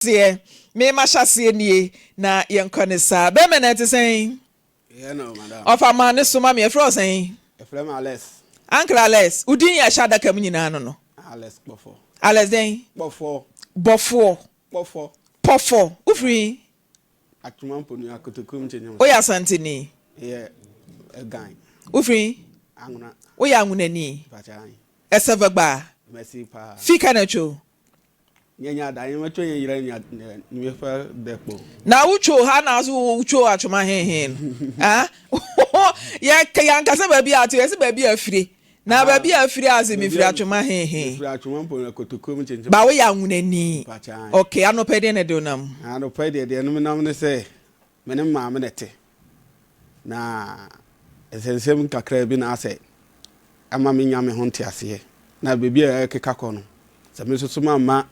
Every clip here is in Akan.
Aseɛ, me mahyɛaseɛ nie na yɛnkɔ ne saa. Bɛrima na ɛte sɛn? Yɛ no madam. Ɔfa maa ne so ma me, yɛfrɛ wo sɛn? Yɛfrɛ me Alex. Uncle Alex, wo din yɛ ɛhyɛ adaka mu nyinaa no no? Alex Kpɔfɔ. Alex dɛn? Kpɔfɔ. Bɔfoɔ. Kpɔfɔ. Pɔfɔ. Wofiri he? Atwoma Mponua, Kotokurom Kyenyem. Woyɛ Asanteni? Yɛ Ɛgan. Wofiri he? Anwona. Woyɛ Anwonani? Mpakyɛ ae. Ɛsɛvɛgbaa? Mɛsi paa. Fi ka na two. Nyɛ nya da nyɛ mɛtwa nyɛ yira nya nyɛ fa dɛ kpɔ. Na wo two ha na so wo two atwoma hen hen no ah yɛ yɛ ankasa baabi a to yɛ se baabi a afire na baabi a afire a se mefiri atwoma hen hen. Mefiri atwoma mpo na kotokuo mu kyenkyen. Ba wo yɛ anwonani. Okay anɔpa deɛ na ɛde wo nam. Anɔpa deɛ deɛ ɛno nam ne sɛ me ne maame na ɛte. Na nsɛnsɛm kakraa bi na asɛ ama menya me ho nteaseɛ. Na baabi a ɛrekeka kɔ no, sɛ me nso so mamma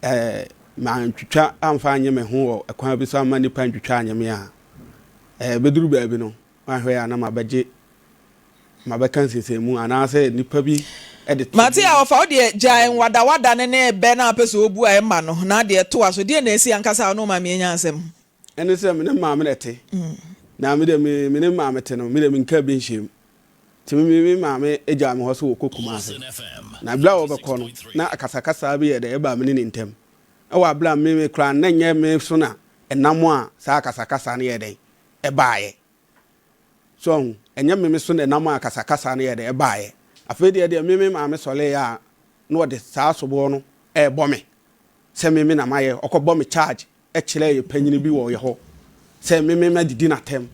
ɛɛ mantwitwa amfa anyɛ me ho wɔ ɛkwan bi so amma nnipa antwitwa anyɛ me a, ɛɛ bɛduru baabi no, wanhwɛ a na mabɛgye mabɛka nsensɛnmu anaasɛ nnipa bi de to Mate a ɔfa wo deɛ gyae nwadawada no ne bɛ no a wopɛ sɛ ɔbu a ɛmma no na deɛ toa so. Deɛn na asi ankasa a wo ne wo maame anya asɛm? Ɛne sɛ me ne maame na ɛte. Na me deɛ me me ne maame te no, me deɛ menka bi nhyɛ mu. Nti me me maame gyaa me hɔ sɛ wɔkɔ Kumasi. Na berɛ a wɔbɛkɔ no, na akasakasa bi yɛ dɛ ɛbaa me ne ne ntam. Ɛwɔ aberɛ a me me koraa na ɛnyɛ me so na ɛnam a saa akasakasa no yɛɛ dɛn ɛbaeɛ. So ahu? Ɛnyɛ me me so na ɛnam a akasakasa no yɛɛ dɛn ɛbaeɛ. Afei deɛ deɛ me me maame sɔreeɛ a na ɔde saa soboɔ no ɛrebɔ me sɛ me me na mayɛ. Ɔkɔbɔ me charge kyerɛɛ yɛ panyini bi wɔ yɛ hɔ sɛ me me madidi n'atɛm.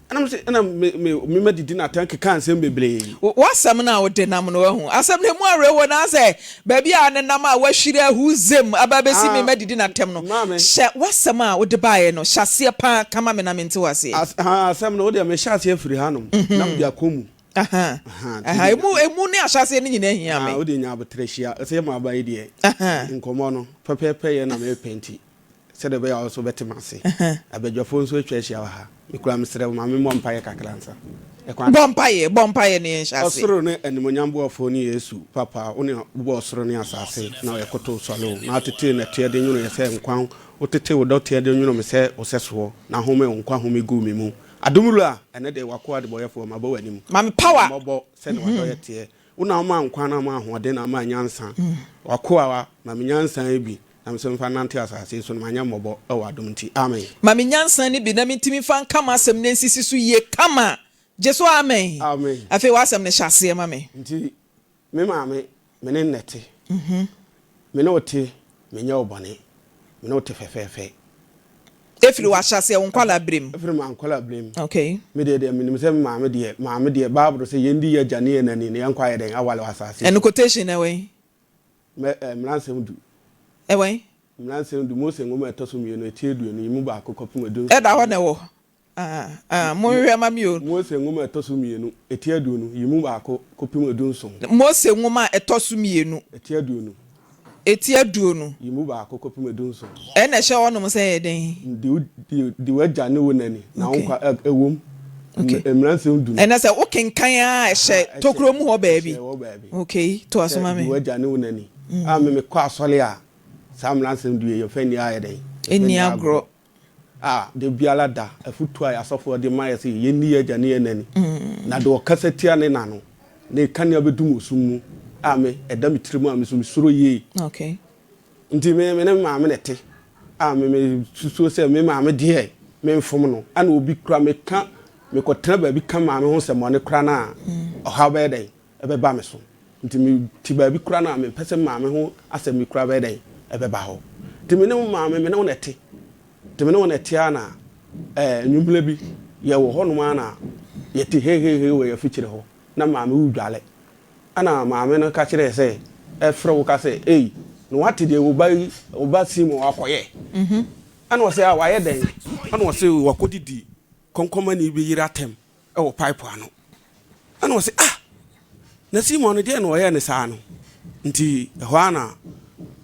Ɛna me se ɛna me me me madidi n'atɛm kekaa nsɛm bebree. W'asɛm no a wode nam no wahu asɛm no emu awerɛhoɔ na asɛ baabi a nenam a wahwiri ahu zem aba abɛsi me madidi n'atɛm no hyɛ w'asɛm a wode baeɛ no hyɛ aseɛ paa ka ma me na mente wo aseɛ. As haa asɛm no wodeɛ mehyɛ aseɛ firi hanom na mede akɔ mu. Aha aha emu emu ne ahyɛaseɛ no nyinaa hia me. Wo deɛ nya aboterɛ hyia sɛ maba yi deɛ nkɔmmɔ no pɛpɛɛpɛ yɛ na mepɛ nti sɛdeɛ ɛbɛyɛ a wo nso wobɛte m'ase. Abadwafoɔ nso atwa ahyia wɔ ha. Me koraa mesrɛ wo ma memmɔ mpaeɛ kakra ansa. Ɛkwan. Bɔ mpaeɛ, bɔ mpaeɛ na yɛnhyɛ aseɛ. Ɔsoro ne animuonyam boafoɔ ne Yesu, Papa, wo ne wobɔɔ ɔsoro ne asase na yɛkoto sɔre wo na wotetee nnɛteɛ de nwono yɛ sɛ nkwa wotetee wo dɔteɛ de nwono me sɛ wo sɛsoɔ na home wo nkwa home guu me mu. Adom Wura, ɛnnɛ de w'akoa adebɔyɛfoɔ mabɔ w'anim. Ma me power. Hu me mmɔbɔ sɛdeɛ w'adɔeɛ teɛ. Wo na womaa nkwa na womaa ahoɔden na womaa nyansa. W'akoa wa, ma me nyansa yi bi na me nso mfa nnante asase yi so na manyɛ mmɔbɔ wɔ w'adom nti. Amen. Ma me nyansa no bi na mentumi mfa nka m'asɛm na ensisi so yie kama. Gye so amen. Amen. Afei w'asɛm no hyɛ aseɛ ma me. Nti Me maame, me ne nnɛ te. Me ne wo te, menyɛ wo bɔne. Me ne wo te fɛfɛɛfɛ. Ɛfiri w'ahyɛaseɛ, wo nkwadaa berɛ mu. Ɛfiri m'ankwadaa berɛ mu. Okay. Me deɛ deɛ menim sɛ me maame deɛ, maame deɛ, Bible sɛ yɛndi yɛn agya ne yɛn na ni na yɛnkɔ ayɛ dɛn aware wɔ asase so. Ɛno quotation no ɛwɔ he? Mɛ, eh, Mmaransɛm du. Ɛwɔ he? Mmaransɛm du, Mose nwoma a ɛtɔ so mmienu, eti aduonu, yi mu baako kɔpem aduonson. Ɛda hɔ na ɛwɔ. Ah, ah, monhwehwɛ mma me o. Mose nwoma a ɛtɔ so mmienu, eti aduonu, yi mu baako kɔpem adunson. Mose nwoma a ɛtɔ so mmienu. Eti aduonu. Eti aduonu. Yi mu baako kɔpem adunson. Ɛna ɛhyɛ hɔnom sɛ ɛyɛ dɛn? Di wo, di, di w'agya ne wo na ni, na wo nkwa, ɛ, ɛwom. Okay. Mmara nsɛm du no. Ɛna sɛ wokenkan ara a, ɛhyɛ tokuro mu hɔ baabi. Ɛhyɛ hɔ baabi. Okay, toa so ma me. Sɛ di w'agya ne wo na ni. A me mekɔ asɔre a, saa mmara nsɛm du yi, yɛmfa nni ayɛ dɛn? Yɛmfa nni agorɔ. A Da biara da, afotu a yɛn asɔfoɔ de ma yɛ sɛ yɛnni yɛn agya ne yɛn na ni, na deɛ ɔkasa tia ne na no, ne kanea bɛdum wɔ sum mu. A Me, ɛda me tirim a me nso mesuro yie. Okay. Nti me, me ne me maame na ɛte. A me, mesusuo sɛ me maame deɛ, memfom no. Ɛna obi koraa meka, mekɔtena baabi ka maame ho nsɛmmɔne koraa no a, ɔhaw bɛyɛ dɛn? Ɛbɛba me so. Nti mete baabi koraa no a, mempɛ sɛ me maame ho asɛm bi koraa bɛyɛ dɛn? Ɛbɛba hɔ. Nti me ne wo maame, me ne wo na ɛte. Nti me ne wo na ɛte ara na ɛɛ anwummerɛ bi, yɛwɔ hɔnom ara na yɛte heiheihei wɔ yɛn afikyire hɔ, na maame redware. Ɛna maame no ka kyerɛɛ sɛ, ɛfrɛ wo ka sɛ, Ei, na woate deɛ wo ba yi, wo ba Simon akɔyɛ? Ɛna ɔse, Ah, wayɛ dɛn? Ɛna ɔse, Wakɔdidi kɔnkɔmani bi yere atɛm. wɔ pipe ano. Ɛna ɔse ah! Na Simon no deɛn na ɔyɛɛ no saa no? Nti ɛhɔ ara na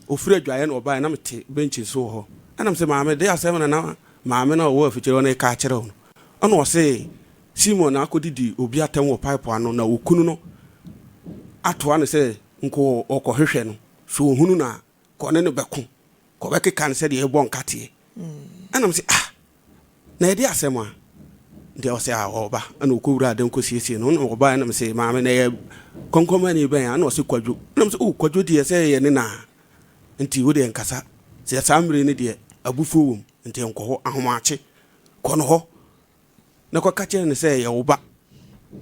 ɔfiri adwaeɛ na ɔbaeɛ na mete benkyi so wɔ hɔ. Ɛna mese maame de asɛm na na maame no a ɔwɔ afikyire hɔ no reka akyerɛ wo no. Ɛna ɔse Simon na akɔdidi obi atɛm wɔ pipe ano na okunu no atoa no sɛ nka ɔkɔhwehwɛ no, sɛ ɔhunu no a nka ɔne no bɛko. Kɔbɛkeka no sɛdeɛ yɛbɔ nkateɛ. Ɛna mese ah, na ɛde asɛm a? Nti ɔse ah ɔɔba. Ɛna ɔkɔwuraa dɛm kɔsiesie no. Ɛna ɔbaeɛ na mese maame na ɛyɛ kɔnkɔnmani bɛn a? Ɛna ɔse Kwadwo. Ɛna mese oh Kwadwo deɛ sɛ ɛyɛ ne na nti wo deɛ nkasa. Sɛ saa mmerɛ yi no deɛ abufuo wɔ mu nti nkɔ hɔ ahomakye. Kɔ no hɔ na kɔka kyerɛ no sɛ ɛyɛ wo ba.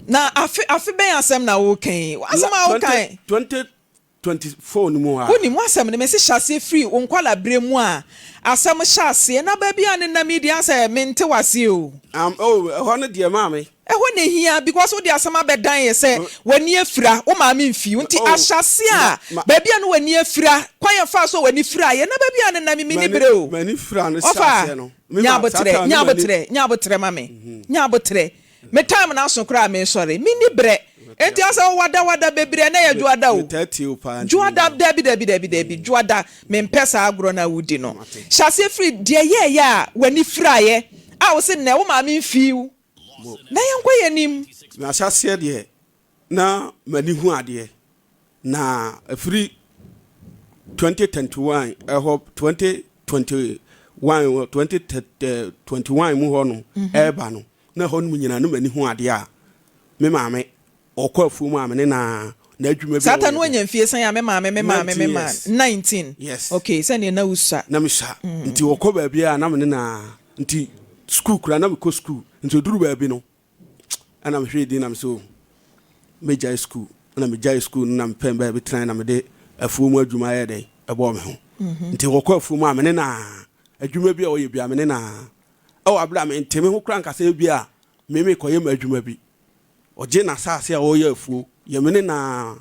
Na afe afe bɛn asɛm na woreka yi? Asɛm a woka yi. 2024 no mu a. Wonim w'asɛm no, mese hyɛ aseɛ firi wo nkwadaa berɛ mu a asɛm hyɛ aseɛ na baabi a nenam yi deɛ asɛ mente w'aseɛ o. Am oh ɛhɔ no deɛ maame. Ɛhɔ na ɛhia because wode asɛm abɛdan yɛ sɛ w'ani afira, wo maame mfii wo nti Oh ahyɛaseɛ ma a ma. baabi a na w'ani afira, kwan a ɛfaa so a w'ani firaeɛ na baabi a nenam yi menni M'ani berɛ o. m'ani fira no hyɛ Ɔfa, aseɛ no me nya ma saa aboterɛ, time nya no m'ani. aboterɛ, nya aboterɛ ma me, nya aboterɛ. Me time no aso koraa a mensɔre. Menni brɛ. Enti asɛ wo wada wada bebree ɛnɛ yɛ dwoada o. Dwoada dabi dabi dabi dabi dwoada mempɛ saa agorɔ no a wodi no. Hyɛ aseɛ firi deɛ ɛyɛɛyɛ a w'ani firaeɛ a wose nnɛ wo maame mfii wo na yɛnkɔ yɛn anim. M'ahyɛaseɛ deɛ na m'ani hu adeɛ na ɛfiri 2021 ɛhɔ 2021 2021 mu hɔ no ɛreba no Na ɛhɔ nom nyinaa na m'ani hu adeɛ a me maame ɔkɔ afuo mu a me ne na n'adwuma bi a Saa ta ɔyɛ no bi. wanya mfie sɛn a me maame me maame me 19 maame years. 19 Yes. okay sɛdeɛ na wosua. Na mesua nti ɔkɔ baabi a na me ne na nti sukuu koraa na mekɔ sukuu nti ɔduru baabi no ɛna mehwɛɛ din na mesɛ oh mɛgyae sukuu ɛna megyae sukuu no na mepɛn baabi tenae na mede afuo mu adwuma yɛ dɛn ɛbɔɔ me ho nti ɔkɔ afuo mu a me ne na adwuma bi a ɔyɛ bi a me ne na Wɔ aber a menntse me ho koraa nka sɛ bi a me mekɔyɛ m'adwuma bi. Ɔgye n'asaase a ɔreyɛ afuo, yɛ me ne no ara,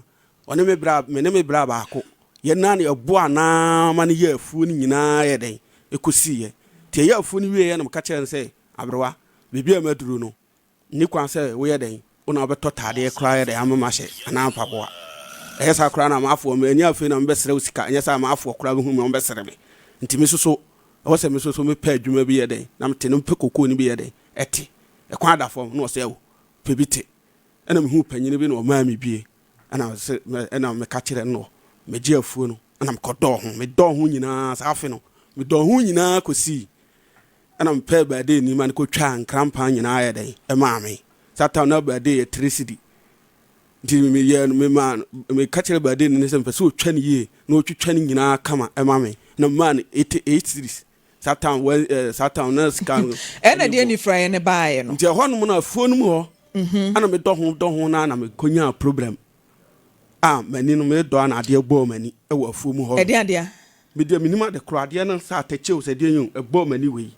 ɔne me bra, me ne me bra baako, yɛn nan na yɛboaa no ara ma no yɛɛ afuo no nyinaa yɛ dɛn, ɛkɔsiiɛ. Nti yɛyɛɛ afuo no wieeɛ na meka kyerɛɛ no sɛ, Aberewa, baabi a maduru no, Nni kwan sɛ woyɛ dɛn, wo na wobɛtɔ taadeɛ koraa yɛ dɛn ama mahyɛ anaa mpaboa. Ɛyɛ saa koraa na m'afoɔ, m'ani afei na mebɛsrɛ wo sika, ɛnyɛ saa a m'afoɔ koraa bɛhu me, wɔbɛsere me. Nti me nso so, ɛwɔ sɛ me nso so mepɛ adwuma bi yɛ dɛn na mete na mepɛ kokoo no bi yɛ dɛn ɛte. Ɛkwan da fam, na ɔsɛ o, pɛ bi te. Ɛna mehuu panyini bi na ɔmaa me bie, ɛna ɔse, ɛna meka kyerɛɛ no na megye afuo no, ɛna mekɔdɔɔ ho. Medɔɔ ho nyinaa saa afe no, medɔɔ ho nyinaa kɔsii Ɛna mepɛɛ bɛɛdee ma no kɔtwaa nkrampa nyinaa yɛ dɛn ɛmaa me. Saa time na bɛɛdee yɛ 3 cedi. Nti meyɛɛ no memaa no meka kyerɛ bɛɛdee no sɛ mepɛ sɛ ɔtwa no yie na ɔtwitwa no nyinaa kama ɛma me. Na memaa no 88 cedis. Saa time wɔ eh, saa time na sika no Ɛna deɛ anifuraeɛ no baeɛ no. Nti ɛhɔ nom no afuo no mu hɔ ɛna medɔ ho dɔ ho na na mekɔnyaa problem a m'ani no medɔ a na adeɛ bɔɔ m'ani wɔ afuo mu hɔ nom. Ɛdeɛn adeɛ? Me deɛ mennim ade korɔ, adeɛ no sɛ atɛkyɛ o sɛ deɛn o, ɛbɔɔ m'ani wei,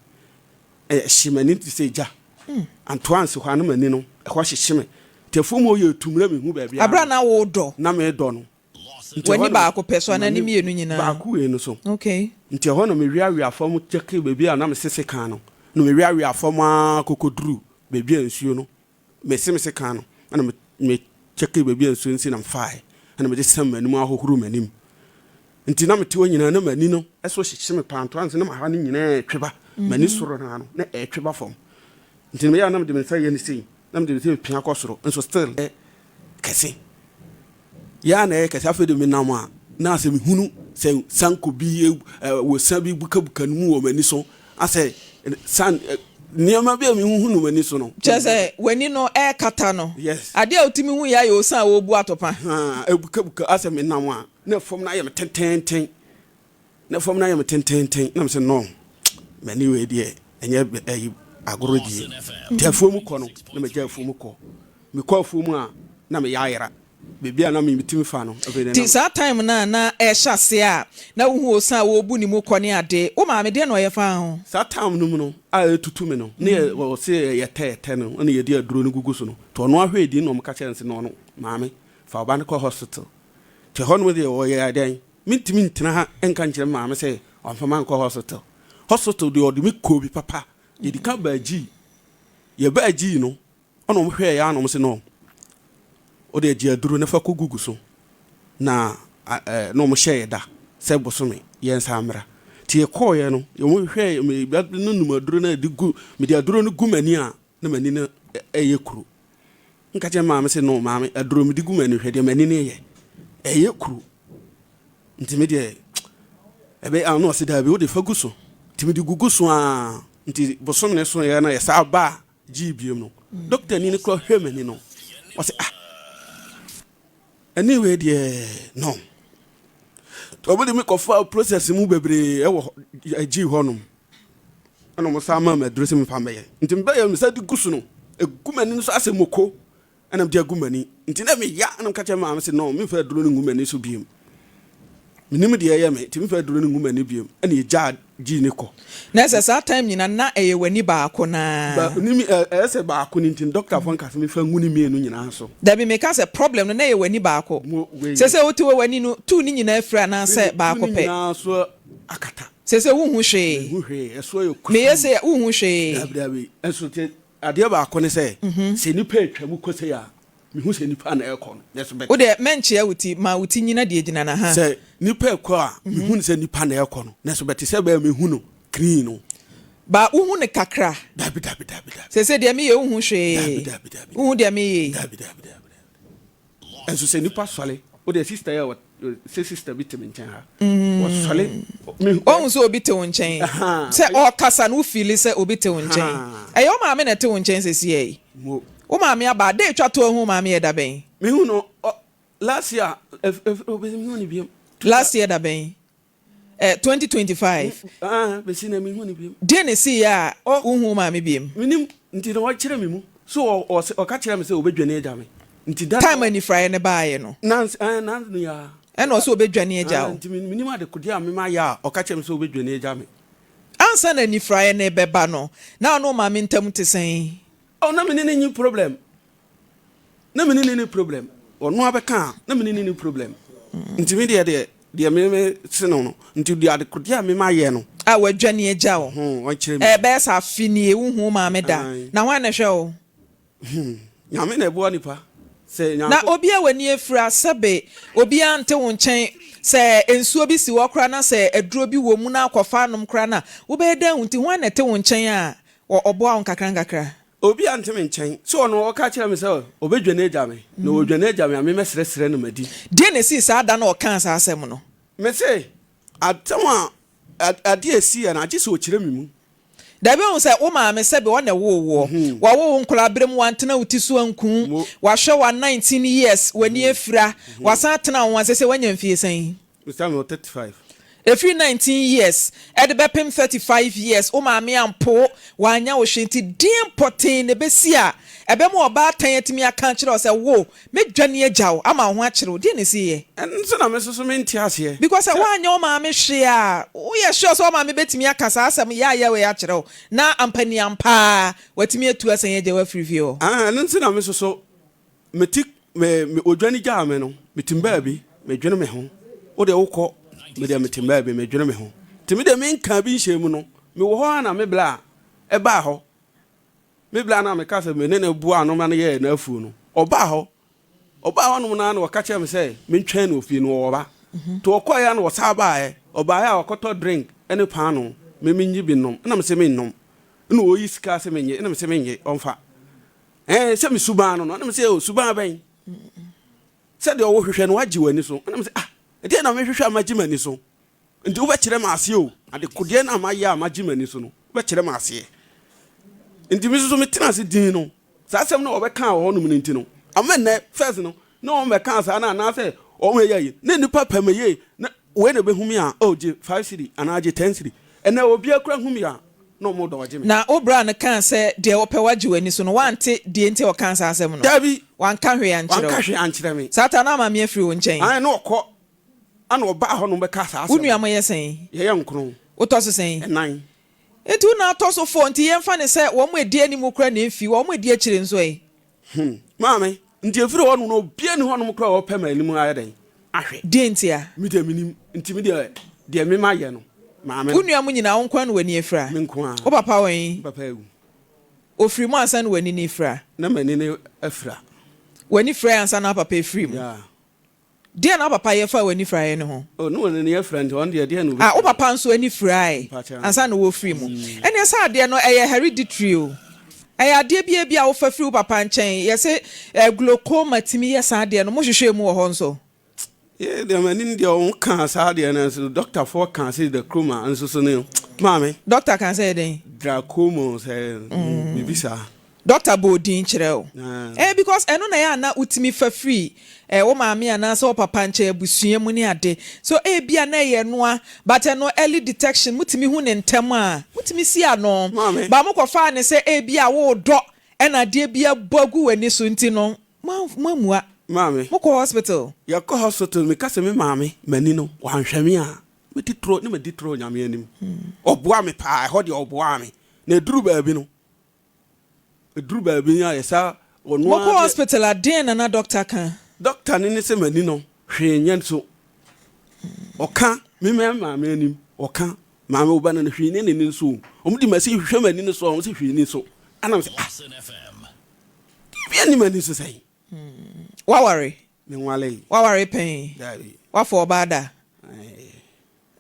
ɛhye m'ani te sɛ gya, antoa ansi hɔ a na m'ani no ɛhɔ hyehye me, nti afuom hɔ yɛ tumm na menhu baabi ara Aberɛ a na woredɔ? Na meredɔ no, nti ɛhɔ W'ani na baako pɛ so anaa ne m'ani mmienu nyinaa? baako wei no so, Okay. nti ɛhɔ na meweawea fam kyɛkee baabi a na me sese kan no, na meweawea fam ara kɔkɔduruu baabi a nsuo no Mese me sekan no, ɛna me me kyɛkee baabi a nsuo no si na mefaae, ɛna mede sam m'anim ahohoro m'anim. Nti na mete hɔ nyinaa na m'ani no so hyehye me paa, ntoa nso na m'aha no nyinaa retwe ba, m'ani soro no ano na ɛretwe ba fam. Nti meyɛ a na mede me nsa yɛ no sei, na mede me nsa pia kɔ soro, nso still kɛse. Yɛ a na ɛyɛ kɛse. Afei de menam a, na asɛ mehunu sɛ sanko bi wɔ sa bi bukabuka no mu wɔ m'ani so. Asɛ san nneɛma bi a mehuhu no m'ani so no. Kyerɛ sɛ w'ani no ɛrekata no. Yes. Adeɛ a wotumi hu yɛ ayɛ osan a wɔrebu atopa. Haa, ebukabuka asɛ menam a, na fam no ayɛ me tententen. Na fam no ayɛ me tententen. Na mesɛ no, m'ani wei deɛ ɛnyɛ ɛyi agorɔ die. Nti afuom kɔ no, na magya afuom kɔ. Mekɔ afuom a, na meyɛ ayera. Baabi a na metumi fa no, afei deɛ na. Nti saa time no a na ɛrehyɛ aseɛ a na wohu osa a wɔrebu ne mu kɔ ne ade, wo maame deɛn na ɔyɛ faa ho? Saa time no mu no a ɛretutu me no, ne yɛ wɔse yɛ tɛ tɛ no ɛna yɛde aduro no gugu so no, nti ɔno ahwɛ din na wɔka kyerɛɛ no sɛ no ɔno maame fa wo ba no kɔ hospital. Nti ɛhɔ nom deɛ ɔyɛɛ dɛn? Mentumi ntena ha nka nkyerɛ me maame sɛ ɔmfa mankɔ hospital. Hospital deɛ ɔde me kɔɔ bi papa. Yɛdi kan baa Gyii. Yɛbaa Gyii no, Ɛna wɔn hwɛɛ yɛ a na wɔn se no wo deɛ gye aduro na fa kɔ gugu so na ɛɛ na wɔn hyɛɛ yɛ da sɛ bosome yɛn nsa mmra nti yɛ kɔɔ yɛ no wɔn hwɛɛ me ba no num aduro na de gu me de aduro no gu m'ani a na m'ani no ɛyɛ kuro nka kyerɛ maame se no maame aduro me de gu m'ani hwɛ deɛ m'ani no yɛ ɛyɛ kuro nti me deɛ. Ɛbɛyɛ a na ɔse daabi wode fa gu so. Nti mede gugu so aa nti bosome no soeɛ na yɛsaa baa gyee biom no dɔktani no koraa hwɛɛ m'ani no ɔse ah ani wei deɛ no. Nti ɔmo de me kɔfaa process mu bebree ɛwɔ gyee hɔ nom ɛna ɔmo saa maa me aduro sɛ memfa mmɛyɛ. Nti mebɛyɛ me sa de gu so no egu m'ani no so asɛ moko. Ɛna mede agu m'ani. Nti na meya, ɛna meka kyerɛ maame sɛ, no, memfa aduro no ngu m'ani so biom. Menim deɛ ɛyɛ me, nti memfa aduro no ngu m'ani biom. Ɛna yɛgyaa gyii ne kɔ. Na ɛsɛ saa time nyina na ɛyɛ w'ani baako no ara? Ba, nim, ɛyɛ sɛ baako no nti no, dɔktafoɔ nka sɛ memfa ngu ne mmienu nyinaa so. Dabi, meka sɛ problem no na ɛyɛ w'ani baako. Mo, wei. Seesei wote hɔ w'ani no, tuu ne nyinaa afiri anaasɛ baako Tu ne pɛ? nyinaa so akata. Seesei wonhu hwee? Menhu hwee, ɛso ayɛ kusuu. Meyɛ sei a, wonhu hwee? Dabi, dabi, ɛnso te, Adeɛ baako ne sɛ, sɛ nnipa retwa mu kɔ sei a, mehu sɛ nnipa na ɛrekɔ no, nanso bɛte. Wo deɛ, mɛnkyea wo ti, ma wo ti nnyina deɛ gyina no ha. Sɛ nnipa rekɔ a, mehu no sɛ nnipa na ɛrekɔ no, nanso bɛte sɛ bɛyɛ mehu no clean no. Ba, wohu no kakra. Dabi, dabi, dabi, dabi. Seesei deɛ meyɛ yi, wonhu hwee. Dabi, dabi, dabi. Wonhu deɛ meyɛ yi. Dabi, dabi, dabi, dabi. Nso sɛ nipa sɔre, wo deɛ sister yi a wɔ sɛ sister bi te me nkyɛn ha, wɔsɔre. Woahu sɛ obi te wo nkyɛn? Sɛ ɔkasa no wo feeli sɛ obi te wo nkyɛn. Ɛyɛ wo maame na ɛte wo nkyɛn seesei yi? Wo maame aba a, da etwa to ahu wo maame yɛ da bɛn? Mehu no last year, mehu no biom. Last year da bɛn? Eh, 2025. Ah, bɛsi na mehu no biom. Deɛ na ɛsiiɛ a wonhu wo maame biom? Menim, nti na ɔkyerɛ me mu. So ɔka kyerɛ me sɛ ɔbɛdwane agya me. Nti da Time anifuraeɛ no baeɛ no. Nans, eh, nans no ya. Ɛna ɔsɛ ɔbɛdwane agya wo. Nti menim adekodeɛ a mema yɛ a ɔka kyerɛ me sɛ ɔbɛdwane agya me. Ansa na anifuraeɛ no rebɛba no, na ɔne wo maame ntam te sɛn? Oh, na me ne no nyi problem. Na me ne no nni problem. Ɔno ara bɛka a, na me ne no nni problem. Nti me deɛ deɛ, deɛ me me se no no, nti deɛ adekodeɛ a me mayɛ no. A wadwane agya wo. Ho, ɔnkyerɛ me. Ɛɛ, bɛyɛ sɛ afe nie, wonhu wo maame da. Ae. Na hwan na ɛhwɛ wo? Hmm, Nyame na ɛboa nipa. Sɛ Na Nyanko. obi a w'ani afira, sɛbe obiara nte wo nkyɛn, sɛ nsuo bi si hɔ koraa na sɛ aduro bi wɔ mu na akɔfa anom koraa no a, wobɛyɛ dɛn ahu? Nti hwan na ɛte wo nkyɛn a ɔboa wo nkakrankakra? Obi ante me nkyɛn. So ɔno ɔka kyerɛɛ me sɛ ɔbɛdwane agya me, na ɔdwane agya me a, me mɛsrɛsrɛ no madi. Deɛn na ɛsii saa da no a ɔkaa saa asɛm no? Mese, asɛm a, adeɛ a ɛsiiɛ no, agye sɛ ɔkyerɛ me mu. Dabi, woahu sɛ wo maame, sɛbe ɔna ɛwoo woɔ, wawo wo nkwadaa-berɛ mu, wantena wo ti so anku wo, wahwɛ wo a 19 years, w'ani afira, wasan atena wo ho a, seesei woanya mfie sɛn? Mr. Mewɔ 35. Ɛfiri 19 years de bɛpem 35 years wo maame ampo wo, wanyɛ wo hwee nti deɛn pɔtee na ɛbɛsi a ɛbɛma ɔbaatan atumi aka akyerɛ wo sɛ wo, mɛdwane agya wo ama wo ho akyere wo? Deɛn na ɛsiiɛ? Ɛno nso na me nso so mente aseɛ. Because sɛ woanyɛ wo maame hwee a, woyɛ sure sɛ wo maame bɛtumi aka saa asɛm yaayaa wei akyerɛ wo na ampaniampa ara watumi atu asan agya wo afiri fie hɔ? Ɛno nti na me nso so Mete me me odwane gyaa me no, mete baabi medwene me ho. Wo deɛ wokɔ, me deɛ mete baabi medwene me ho. Nti me deɛ menkaa bi nhyɛɛ mu no, mewɔ hɔ ara na me bla a ɛbaa hɔ. Me bla no a meka sɛ me ne no boaa ano ma no yɛɛ n'afuo no, ɔbaa hɔ. Ɔbaa hɔnom no ara na ɔka kyerɛɛ me sɛ mentwɛn no wɔ fie no, ɔwɔ ba. Nti ɔkɔeɛ ara na ɔsan baeɛ. Ɔbaeɛ a wakɔtɔ drink ne paanoo, me mennye bi nnom. Ɛna mese mennom. Ɛna ɔyi sika sɛ mennye, ɛna mese mennye, ɔmfa. Ɛɛ, sɛ me suban no no. Ɛna me sɛ, o, suban bɛn? Sɛ deɛ wohwehwɛ no, woagye w'ani so. Ɛna me sɛ, ah, ɛdeɛ na mehwehwɛ a magye m'ani so? Nti wobɛkyerɛ me aseɛ o. Adekodeɛ no a mayɛ a magye m'ani so no, wobɛkyerɛ me aseɛ. Nti me nso so metena ase dinn no, saa asɛm no a wɔbɛkaa wɔ hɔnom no nti no, ama nnɛ, first no, na wɔmmɛkaa saa no anaasɛ wɔyɛ ayi, na nnipa pɛ me yie, na wei na ɛbɛhu me a, oh, gye 5 cedi anaa gye 10 cedi. Ɛnnɛ obiara kura hu me a, na wɔn dɔɔgye me. Na wo bra no kaa sɛ deɛ ɔpɛ wagye w'ani so no, woante deɛ nti a ɔkaa saa asɛm no? Dabi. Wanka hwee ankyerɛ wo? Wanka hwee ankyerɛ me. Saa ta na ama me afiri wo nkyɛn? Aane, na ɔkɔ, ɛna ɔbaa hɔ nom bɛkaa saa asɛm no. Wo nua mo yɛ sɛn? Yɛyɛ nkron. Wotɔ so sɛn? Nnan. Nti wo na atɔ so four, nti yɛmfa no sɛ wɔn a ɛdi anim koraa na ɛmfii, wɔn a ɛdi akyire nso ɛ? Hmm, maame, nti ɛfiri hɔ nom no obiara nni hɔnom koraa a ɔpɛ m'anim ayɛ dɛn ahwɛ. Deɛ nti a? Me deɛ mennim, nti me deɛ, deɛ me mayɛ no, maame Wo no. nua mo nyinaa, wo nko ara na w'ani afira? Me nko ara. Wo papa wɔ he? Me papa awu. Ɔfiri mu ansa na w'ani no refira? Na m'ani no afira. W'ani firae ansa na wo papa afiri mu? Yeah. Deɛn na wo papa yɛ faa w'anifuraeɛ no ho? Oh, ne wɔn ani afira nti ɔno deɛ deɛn na ɔbɛtumi Ah, wo ayɛ? papa nso ani firae Mpakyɛ ansa na wɔrefiri mu. Ɛnneɛ saa adeɛ no, ɛyɛ hereditary o. Ɛyɛ adeɛ bi a ebia wofa firi wo papa nkyɛn. Yɛse eh, glaucoma tumi yɛ saa adeɛ no. Mohwehwɛɛ mu wɔ hɔ nso? Yɛ deɛ m'ani no deɛ wɔn kaa saa deɛ no nso dɔktafoɔ kaa sɛ glaucoma nso so no maame. Dɔkta kaa sɛ yɛ dɛn? Glaucoma sɛ biribi saa. Dɔkta bɔɔ din kyerɛ wo? Eh because ɛno na ɛyɛ a na wotumi fa firi eh wo maame anaasɛ wo papa nkyɛn abusua mu ne ade so ebia na ɛyɛ ɛnoa but ɛno early detection motumi hu no ntɛm a motumi si ano but mokɔfaa no sɛ ebia woredɔ ɛna adeɛ bi abɔ agu w'ani so nti no moammua. Maame. Mokɔ hospital? Yɛkɔ hospital meka sɛ me maame m'ani no wanhwɛ me a mɛdi torɔ ne madi torɔ Nyame anim. Ɔboa me paa ɛhɔ deɛ ɔboaa me na ɛduru baabi no Ɛduru baabi a yɛsa ɔno Mokɔ ara deɛ. hospital a deɛn na na doctor ka? Doctor no ne sɛ m'ani no hwee nyɛ nso ɔka me me maame anim ɔka maame wo ba no no hwee nyɛ n'ani nso o wɔn de machine hwehwɛ m'ani no so a wɔn sɛ hwee ni so ɛna me sɛ ah biribi ani m'ani so sɛn. Waware? Menwaree. Waware pɛn? Daabi. Wafa ɔbaa da?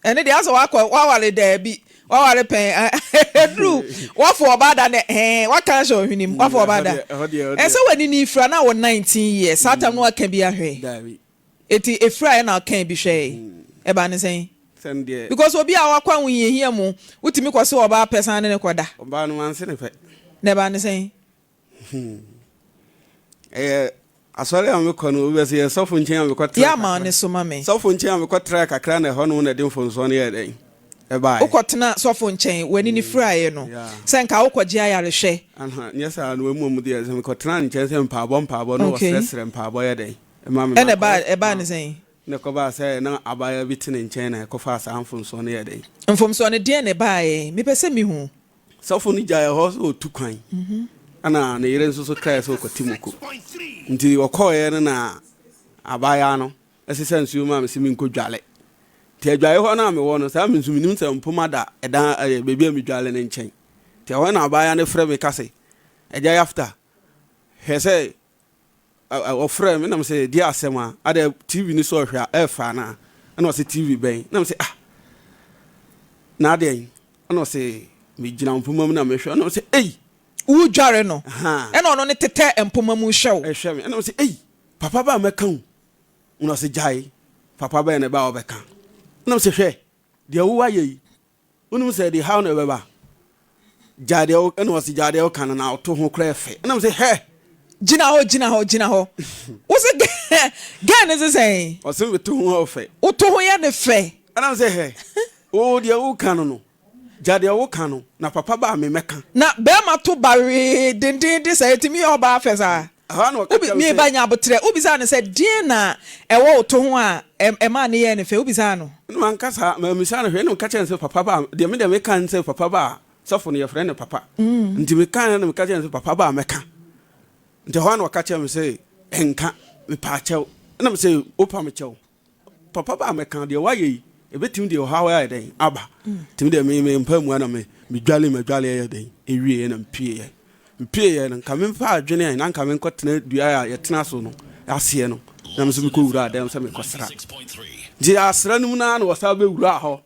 Ɛne deɛ asɛ wakɔ waware daabi waware pɛn ɛduru wafo ɔbaa da ne ɛɛ waka ahyɛ ɔhwene mu wafo ɔbaa da ɛsɛ w'ani ni fira na wɔ 19 years saa tam no waka bi ahwɛ eti efira yɛ na ɔka bi hwɛ ɛba ne sɛn because obi a wakɔ ahohiahia mu wotumi kɔ se ɔbaa pɛ san ne ne kɔ da ɔbaa no wanse ne pɛ na ɛba ne sɛn. Ɛyɛ asɔre a mekɔ no, obi bɛ sɛ yɛ sɔfo nkyɛn a mekɔ tra. Yɛ ama ne so ma me. Sɔfo nkyɛn a mekɔ tra kakra na ɛhɔ nom na ɛde mfomsoɔ no yɛɛ dɛn? Ɛbaeɛ. Wokɔ tena sɔfo nkyɛn, w'ani no firaeɛ no, sɛ nka wokɔ gye ayarehwɛ. Aha, nyɛ saa no, mmom deɛ sɛ mekɔ tena ne nkyɛn sɛ mpaabɔ mpaabɔ na ɔsrɛsrɛ mpaabɔ yɛ dɛn? Ɛma me. Ɛna ɛbaa, ɛbaa ne sɛn? Na ɛkɔbaa sɛ na abaayewa bi te ne nkyɛn na ɛkɔfaa saa mfomsoɔ no yɛɛ dɛn? Mfomsoɔ no, deɛn na ɛbaeɛ? Mepɛ sɛ mehu. Sɔfo no gyaee hɔ sɛ ɔretu kwan, ɛnna ne yere nso so kae sɛ ɔrekɔte moko. Nti ɔkɔeɛ no na abaayewa no sesa nsuo maa me sɛ menkɔdwale. Nti adwaeɛ hɔ no a mewɔ no, saa me nso menim sɛ mpoma da ɛdan ɛyɛ baabi a medwale no nkyɛn. Nti ɛhɔ na abaayewa no frɛ me ka sɛ, Agya Yafta, hwɛ sɛ Ɔfrɛɛ me na mese deɛ asɛm a adɛ TV no so ɔhwɛ a ɛɛfɛ anaa? Ɛna ɔse TV bɛn? Na mese ah na adɛn? Ɛna ɔse megyina mpoma mu na mehwɛ ɛna mese ei. Wodware no ɛna ɔno ne tetɛ mpoma mu hwɛ wo. Ɛhwɛ me ɛna mese ei papa ba a mɛka o ɛna ɔse gyae papa bɛn na ɛba a ɔbɛka ɛna mese hwɛ deɛ wo ayɛ yi Wonim sɛ ɛde haw na ɛbɛba. Gyae deɛ wo, ɛna ɔse gyae deɛ woka no na ɔto ho koraa ɛfɛ. Ɛna mese hɛ! Gyina hɔ, gyina hɔ, gyina hɔ. Wo se gɛɛ no se sɛn? Ɔse meto ho ɔfɛ. Woto ho yɛ no fɛ. Ɛna mese hɛ! Wo deɛ woka no no, gyae deɛ woka no na papa ba a me mɛka. Na bɛɛma to ba wee dendeenden saa, ɛtumi yɛ ɔbaa fɛ saa? Ɛhɔ ara na ɔka kyerɛɛ me sɛ. Me ba nya aboterɛ. Wobisaa no sɛ, Deɛn na ɛwɔ wo to ho a ɛmaa no yɛɛ no fɛ? Wobisaa no? Ɛnna manka saa, mammisa no hwee. Ɛnna meka kyerɛɛ no sɛ, Papa ba a, deɛ me deɛ meka ne sɛ, papa ba a, sɔfo no, yɛfrɛ no papa. Nti mekaeɛ na meka kyerɛɛ no sɛ, Papa ba a, mɛka. Nti ɛhɔ ara na ɔka kyerɛɛ me sɛ, Nka, mepaakyɛw. Ɛnna mese, Wopa me kyɛw? Papa ba a mɛka, deɛ woayɛ yi, ɛbɛtumi de ɔhaw ayɛ dɛn aba? Nti me deɛ me mempaa mu ara na me medwale m'adwaleɛ yɛ dɛn ɛwieɛ na mepieeɛ. Mepieeɛ no, nka memfa adwene a na nka menkɔtena dua a yɛtena so no aseɛ no, na me nso mekɔwuraa dɛm sɛ mekɔsra. Nti asra no mu no ara na wɔsan bɛwuraa hɔ.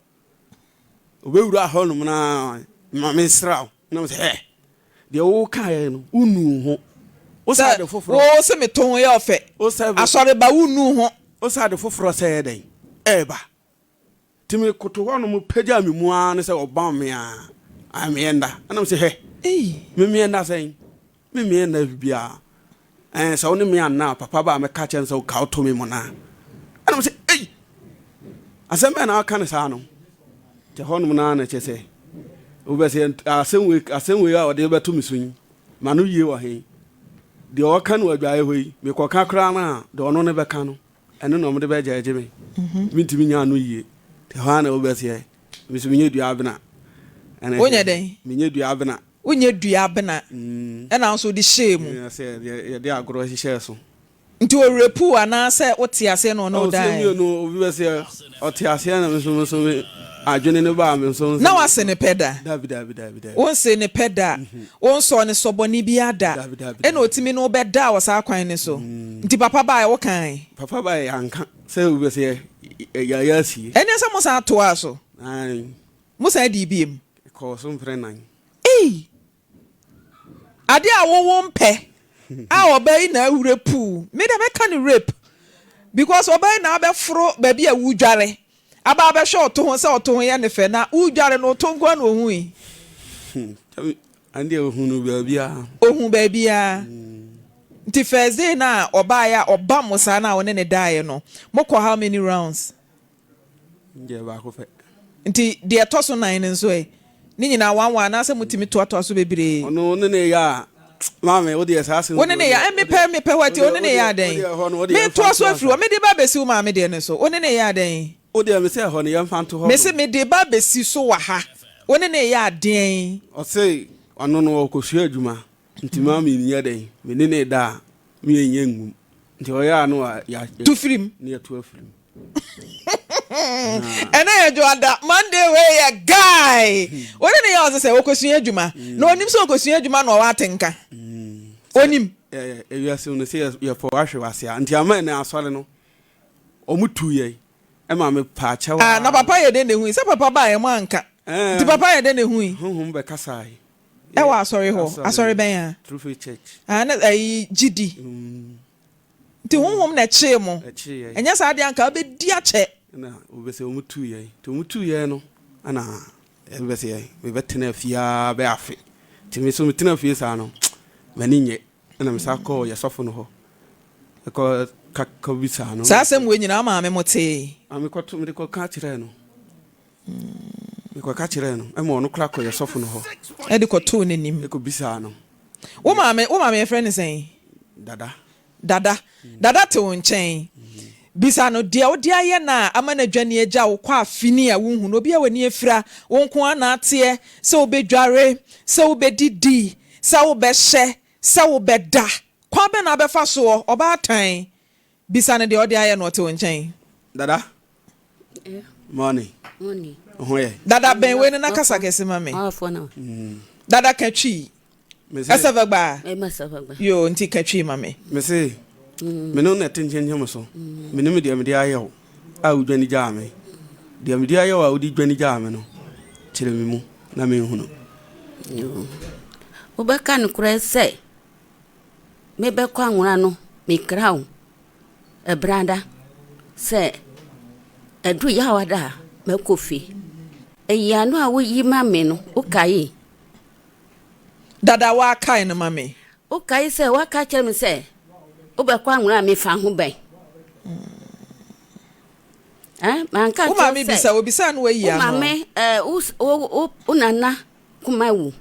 Ɔbɛwuraa hɔnom no ara, ma mensra wo. Na mesɛ, hɛ, deɛ wokaeɛ no, wonuu ho. Wosɛ ade foforɔ. Wo se meto ho yɛ ɔfɛ. Asɔre ba, wonuu ho. Wosɛ ade foforɔ sɛ yɛ dɛn? Ɛreba. Nti mekoto hɔ nom pagyaa me mu ara ne sɛ ɔbam me ara. Ayɛ meɛ nda. Ɛna mesɛ, hɛ, me meɛ nda sɛn? Me meɛ nda biribiara. Ɛɛ, sɛ wo ne me anna a, papa ba a mɛka akyerɛ no sɛ woka woto me mmonnaa. Ɛna mesɛ, ei! Asɛm bɛn na waka no saa no? Nti ɛhɔnom no ara na kyerɛ sɛ, wobɛsɛ asɛm wei, asɛm wei a ɔde bɛto me so yi, ma no yie wɔ he? Deɛ ɔka no wɔ adwaeɛ hɔ yi, mekɔka koraa no a, deɛ ɔno ne bɛka no, ɛno na ɔmde bɛgyɛɛgye me. Mentumi nya ano yie. Nti ɛhɔ ara na wobɛseɛ, me nso menyɛ dua abena. Ɛna Wonyɛ dɛn? Menyɛ dua abena. Wonyɛ dua abena ɛna wo nso wode hyɛɛ mu. Sɛ yɛde agorɔ hyehyɛɛ so. Nti ɔrepu wo anaa sɛ wote aseɛ na ɔne wo daeɛ? Ɔsɛ mmienu obi bɛ sɛ ɔte aseɛ na me nso me nso me adwene no baa me nso. Na wase ne pɛ da? Dabi dabi dabi dabi. Wonse ne pɛ da? Wonsɔɔ ne sɔbɔne biara da? Dabi dabi. Ɛna ɔtumi ne wo bɛdaa wɔ saa kwan no so? Nti papa baeɛ wokae? Papa baeɛ yɛanka sɛ obi bɛ sɛ yɛayɛ asie. Ɛneɛ sɛ mosan toaa so? Aane. Mosan dii biom? Ɛkɔɔ so mprɛ nan. Ei! Adeɛ a wo wo mpɛ a ɔbaa yi na awure puu. Me deɛ mɛka no rape. Because ɔbaa yi na abɛforo baabi a wodware aba abɛhwɛ ɔto ho sɛ ɔto ho yɛ ne fɛ na wodware no ɔto nko ara na ohui. Ɛndeɛ ohunu baabiara. Ohun baabiara. Nti first day no a ɔbaeɛ a ɔbam mo saa no a wo ne no daeɛ no, mokɔ how many rounds? Deɛ baako pɛ. Nti deɛ ɛtɔ so nan no nso ɛ? Ne nyinaa one one anaasɛ motumi toatoa so bebree? Ɔno wo ne no yɛ a, maame wo deɛ saa asɛm Wo ne no yɛ a, mepɛ mepɛ hɔ ati, wo ne no yɛ adɛn? Metoa so afiri hɔ, mede ba abɛsi wo maame deɛ no so, wo ne no yɛ adɛn? Wo deɛ mese ɛhɔ no yɛmfa nto hɔ nom. Mese mede ba abɛsi so wɔ ha, wo ne no yɛ adeɛn? Ɔse ɔno no ɔkɔsua adwuma nti maame nyɛ dɛn, me ne no da a me yɛnyɛ ngum nti ɔyɛ a na wa ya Tu firi mu. Ne yɛtu afiri mu. Ɛnɛ yɛ dwoada, Monday wei yɛ guy. Wo ne no yɛ ɔse sɛ ɔkɔsua adwuma na ɔnim sɛ ɔkɔsua adwuma na ɔwɔ atenka. Ɔnim. Ewiase mu no sɛ yɛpɔ wahwe wase a nti ama ɛnɛ asɔre no wɔn tuu yɛn ɛma me paa kyɛw Ah, na papa yɛ dɛn na ehui? Sɛ papa baeɛ mo anka. Nti papa yɛ dɛn na ehui? Honhom bɛkasae. Ɛwɔ asɔre hɔ? Asɔre bɛn a? True Faith Church. Ah, na ɛyi gyidi. Nti honhom na ɛkyee mo. Ɛkyee yɛn. Ɛnyɛ saa deɛ anka wobɛdi akyɛ. Ɛna wɔbɛsɛ wɔn tuu yɛn. Nti wɔn tuu yɛn no, ɛna ɛbɛsɛ yɛn mebɛtena fie ara bɛyɛ afe. Nti me nso metena fie saa no, m'ani nnye. Ɛna mesan kɔɔ yɛ sɔfo no hɔ kɔ ka kɔ bisaa no. Saa asɛm wei nyinaa wo maame mo tee? Ah, mekɔto mede kɔka kyerɛɛ no. Mekɔka kyerɛɛ no ɛma ɔno koraa kɔ yɛ sɔfo no hɔ. Ɛde kɔtoo n'anim. Ɛkɔ bisaa no. Wo maame wo maame yɛfrɛ no sɛn? Dada. Dada. Dada te wo nkyɛn. Bisa no deɛ wode ayɛ no a ama no adwane agya wo kɔ afini a wonhu no. Obi a w'ani afira, wo nko ara na ateɛ sɛ wobɛdware, sɛ wobɛdidi, sɛ wobɛhyɛ, sɛ wobɛda. Kwan bɛn na wobɛfa soɔ? Ɔbaatan, bisa no deɛ wode ayɛ no, ɔte wo nkyɛn. Dada. Morning. Morning. Wo ho yɛ? Dada, bɛn wei no na kasa kɛse ma me. Dada ka Twi. Ɛsɛ vɛgba? Yoo, nti ka Twi ma me. Mese, me ne wo na ɛte nkyɛnkyɛn so. Menim deɛ mede ayɛ wo a wodwane gyaa me. Deɛ mede ayɛ wo a wode dwane gyaa me no, kyerɛ me mu na menhunu. Yoo, wobɛka nokorɛ sɛ mebɛkɔ anwona no, mekra wo ɛbrada sɛ ɛduru Yawada a mɛkɔ fie. Nyiano a woyi ma me no, wokae? Dada woakae no ma me. Wokae sɛ woaka kyerɛ me sɛ wobɛkɔ anwona a mefa ho bɛn? Eh, manka Wo kyerɛ maame sɛ bisa, obisaa no wayi wo ano. maame eh, wo, wo, wo, wo nana kuma awu.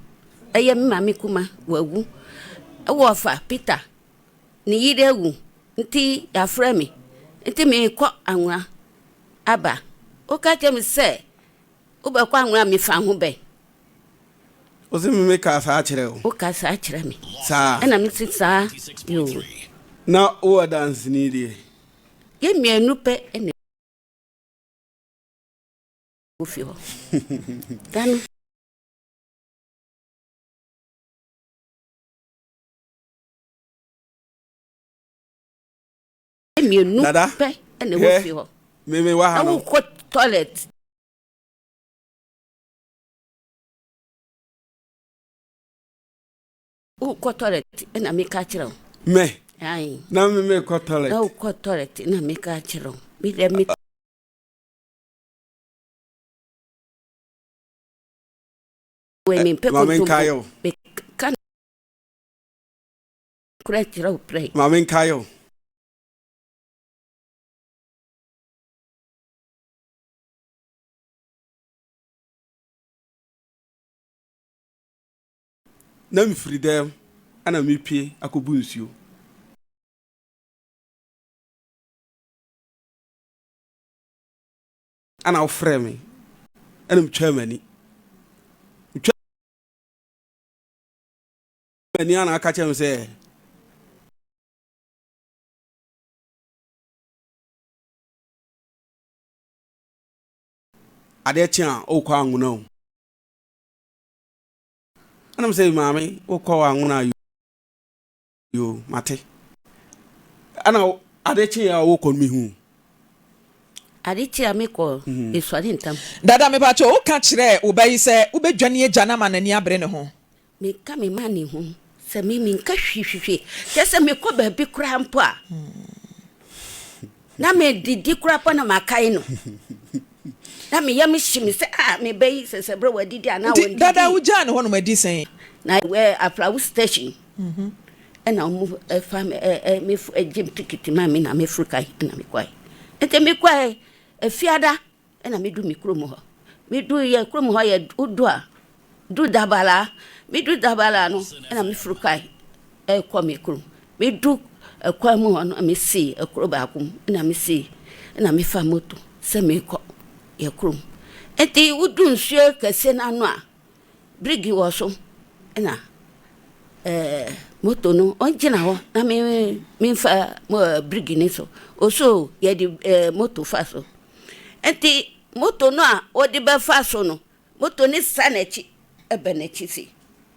Ɛyɛ me maame kuma, wawu. Wɔ ɔfa Peter, ne yere awu, nti yɛafrɛ me. Nti merekɔ anwona aba. Woka kyerɛ me sɛ Wobɛkɔ anwona a mefa ho bɛn? Wo se me mekaa saa kyerɛ wo? Woka saa kyerɛ me. Saa. Ɛna me se saa yoo. Na wowɔ danseni deɛ? Yɛn mmienu pɛ na ɛwɔ fie hɔ. Da no. Yɛn mmienu pɛ na ɛwɔ fie hɔ. Me me wɔ ha no. Na wokɔ toilet. Wokɔ toilet na meka kyerɛ wo. Me? Ae. Na me mekɔ toilet. Na wokɔ toilet na meka kyerɛ wo. Me dɛ me. Wei mempɛ kontompo. Meka nokorɛ kyerɛ wo prɛ. Ma menkae wo. Na mefiri dɛm na merepue akɔbu nsuo. Ɛna wofrɛɛ me, ɛna metwaa m'ani. Metwaa m'ani a na aka kyerɛ me sɛ. Adeɛ kye a, wokɔ anwona o. Ɛna mesɛ maame wokɔ anwona a yoo mate. Ɛna adeɛ kye a wokɔ no mehu. Ade kye a mekɔ mesɔre ntam. Dada mepakyɛw woka kyerɛɛ wo ba yi sɛ wobɛdwane agya no ama n'ani abere ne ho? Menka me mma ne ho sɛ me menka hwihwihwi. Kyerɛ sɛ mekɔ baabi koraa mpo a. Na medidi koraa mpo na makae no. Na me yam hye me sɛ, ah, me ba yi, sɛ sɛ berɛ wadidi anaa Nti wandidi. dada wogyaa no hɔnom adi sɛn? Na wɛ Aflawo station ɛna wɔn fa me ɛ ɛ me gye me tikiti ma me na me foro kae ɛna me kɔe. Nti me kɔe Efiada ɛna me du me kurom hɔ. Me du yɛ kurom hɔ yɛ wodu a du Dabala me du Dabala no ɛna me foro kae ɛkɔ me kurom. Me du ɛkwan mu hɔ no me si ɛkuro baako mu ɛna me si ɛna me fa moto sɛ me kɔ yɛ kurom. Nti wodu nsuo kɛseɛ no ano a Brigi wɔ so na ɛɛ moto no ɔngyina hɔ na me memfa brigi no so. Ɔse o yɛde ɛɛ moto fa so. Nti moto no a ɔde bɛfa so no, moto no san n'akyi ba n'akyi sei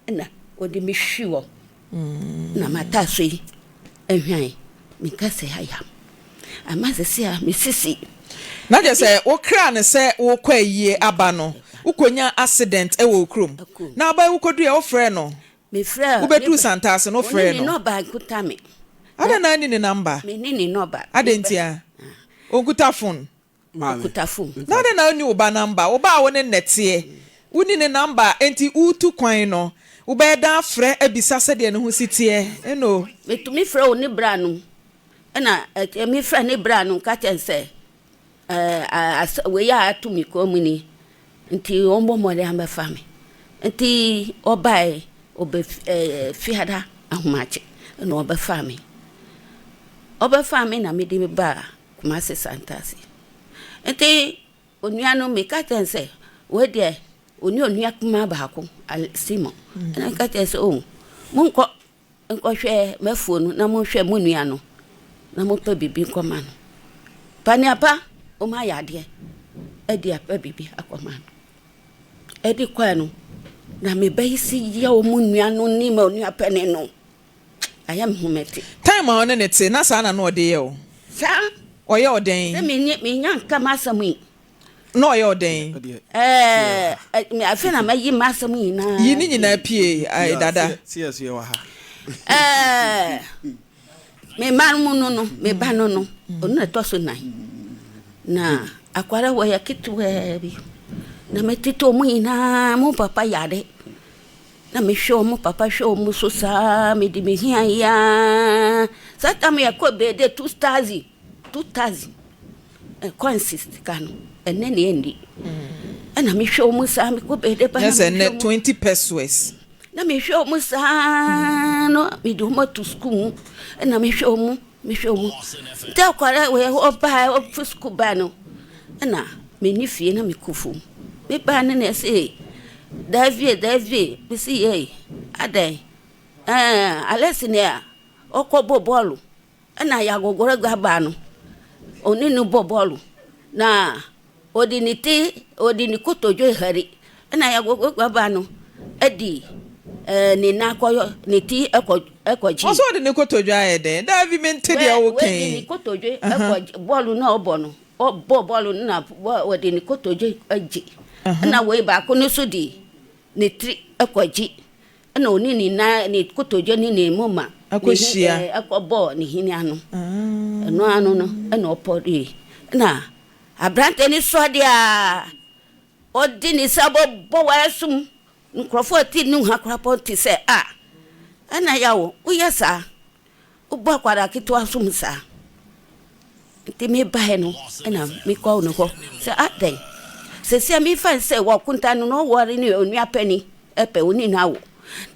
na ɔde me hwi hɔ na m'ataaso yi ahwan. Menka sɛ ayam. Ama sɛsɛ a me sisi. Na kyerɛ sɛ wo kra no sɛ wokɔ ayie aba no wokɔnya accident wɔ wo kurom na aba yi wokɔduiɛ wo frɛɛ no wobɛduru Santase no wo frɛɛ no adɛn na anni ne number adɛn ntia ɔnkuta phone. Maame. Ɔkuta phone. Na adɛn na wonni wo ba number? Wo ba a wo ne no na ɛteɛ, wonni ne number enti woretu kwan no, wobɛyɛ dɛn afrɛ abisa sɛdeɛ ne ho si teɛ? Eno. Metumi frɛ wo ne bra no, ɛna mefrɛ ne bra no ka kyerɛ no sɛ ɛɛ wei a ato me kɔn mu ni, nti ɔmmɔ mmɔden ambɛfa me. Nti ɔbae, ɔbɛ ɛɛ Fiada ahomakye ɛna ɔbɛfaa me. Ɔbɛfaa me na mede baa Kumasi Santase. Nti onua no meka kyerɛ no sɛ wei deɛ ɔne onua kumaa baako Simon ɛna meka kyerɛ sɛ oh monkɔ nkɔhwɛ m'afuo no na monhwɛ mo nua no na mompɛ biribi nkɔma no. Paneapa wɔn ayɛ adeɛ ɛde apɛ biribi akɔma no. Ɛde kɔɛ no na me ba yi si yɛ wɔn nua no ne ma onua panin no. Ayɛ me ho mɛte. Time a ɔne no te, na saa na na ɔde yɛ wo? Saa. Ɔyɛ wo dɛn? Sɛ menye, menya nka m'asɛm yi. Na ɔyɛ wo dɛn? Ɛɛ, afei na mayi m'asɛm nyinaa. Yi ne nyinaa pie, ae, dada. Ɛɛ, me mma no mu no no, me ba no no, ɔno na ɛtɔ so nan. Na akwara wɔyɛ ketewaa bi. Na metete wɔn nyinaa, mo papa yare. Na mehwɛ wɔn papa hwɛ wɔn so saa mede me hia yi ara saa tam yɛkɔ bɛɛde 2000 2000 coins sika no ɛnɛ ne ɛnni ɛna mehwɛ wɔn saa mekɔ bɛɛde ba na mehwɛ wɔn 20 pesos na mehwɛ wɔn saa no mede wɔn ato sukuu mu ɛna mehwɛ wɔn Mehwɛ mu. Nti akwadaa wei ɔbaa ɔfiri sukuu baa no ɛna menni fie na mekɔ fam. Mebaa no na ɛsɛ Davie Davie mesi yei adɛn ɛɛ Alex nea ɔkɔbɔ bɔɔlo ɛna yɛagogoro baa no ɔne no bɔ bɔɔlo na Ɔde ne ti, ɔde ne kotodwe hare, ɛna Yagogo ba no de ne nan kɔ, ne ti kɔ kɔgye. Ɔsɛ ɔde ne kotodwe ayɛ dɛn? Daabi, mente deɛ woka yi. Wei de ne kotodwe kɔ bɔɔlo no a ɔbɔ no, ɔbɔ bɔɔlo no na ɔde ne kotodwe gye. Ɛna wei baako no nso de ne tiri kɔgye. Ɛna ɔne ne nan, ne kotodwe ne ne moma akɔhyia kɔbɔɔ ne hene ano. Ɛno ano no, ɛna ɔpɔree. Ɛna Aberante no sua deɛ a, ɔde ne nsa bɛbɔ w'asom. Nkurɔfoɔ a ɛte ne ha koraa mpo te sɛ, a, ɛna yaw, woyɛ saa? Wobɔ akwadaa ketewa som saa? Nti mebaeɛ no, ɛna mekɔɔ ne hɔ sɛ, adɛn? Seesei mefa no sɛ wɔkonta no na ɔware ne onua panin pɛ, ɔne no awo.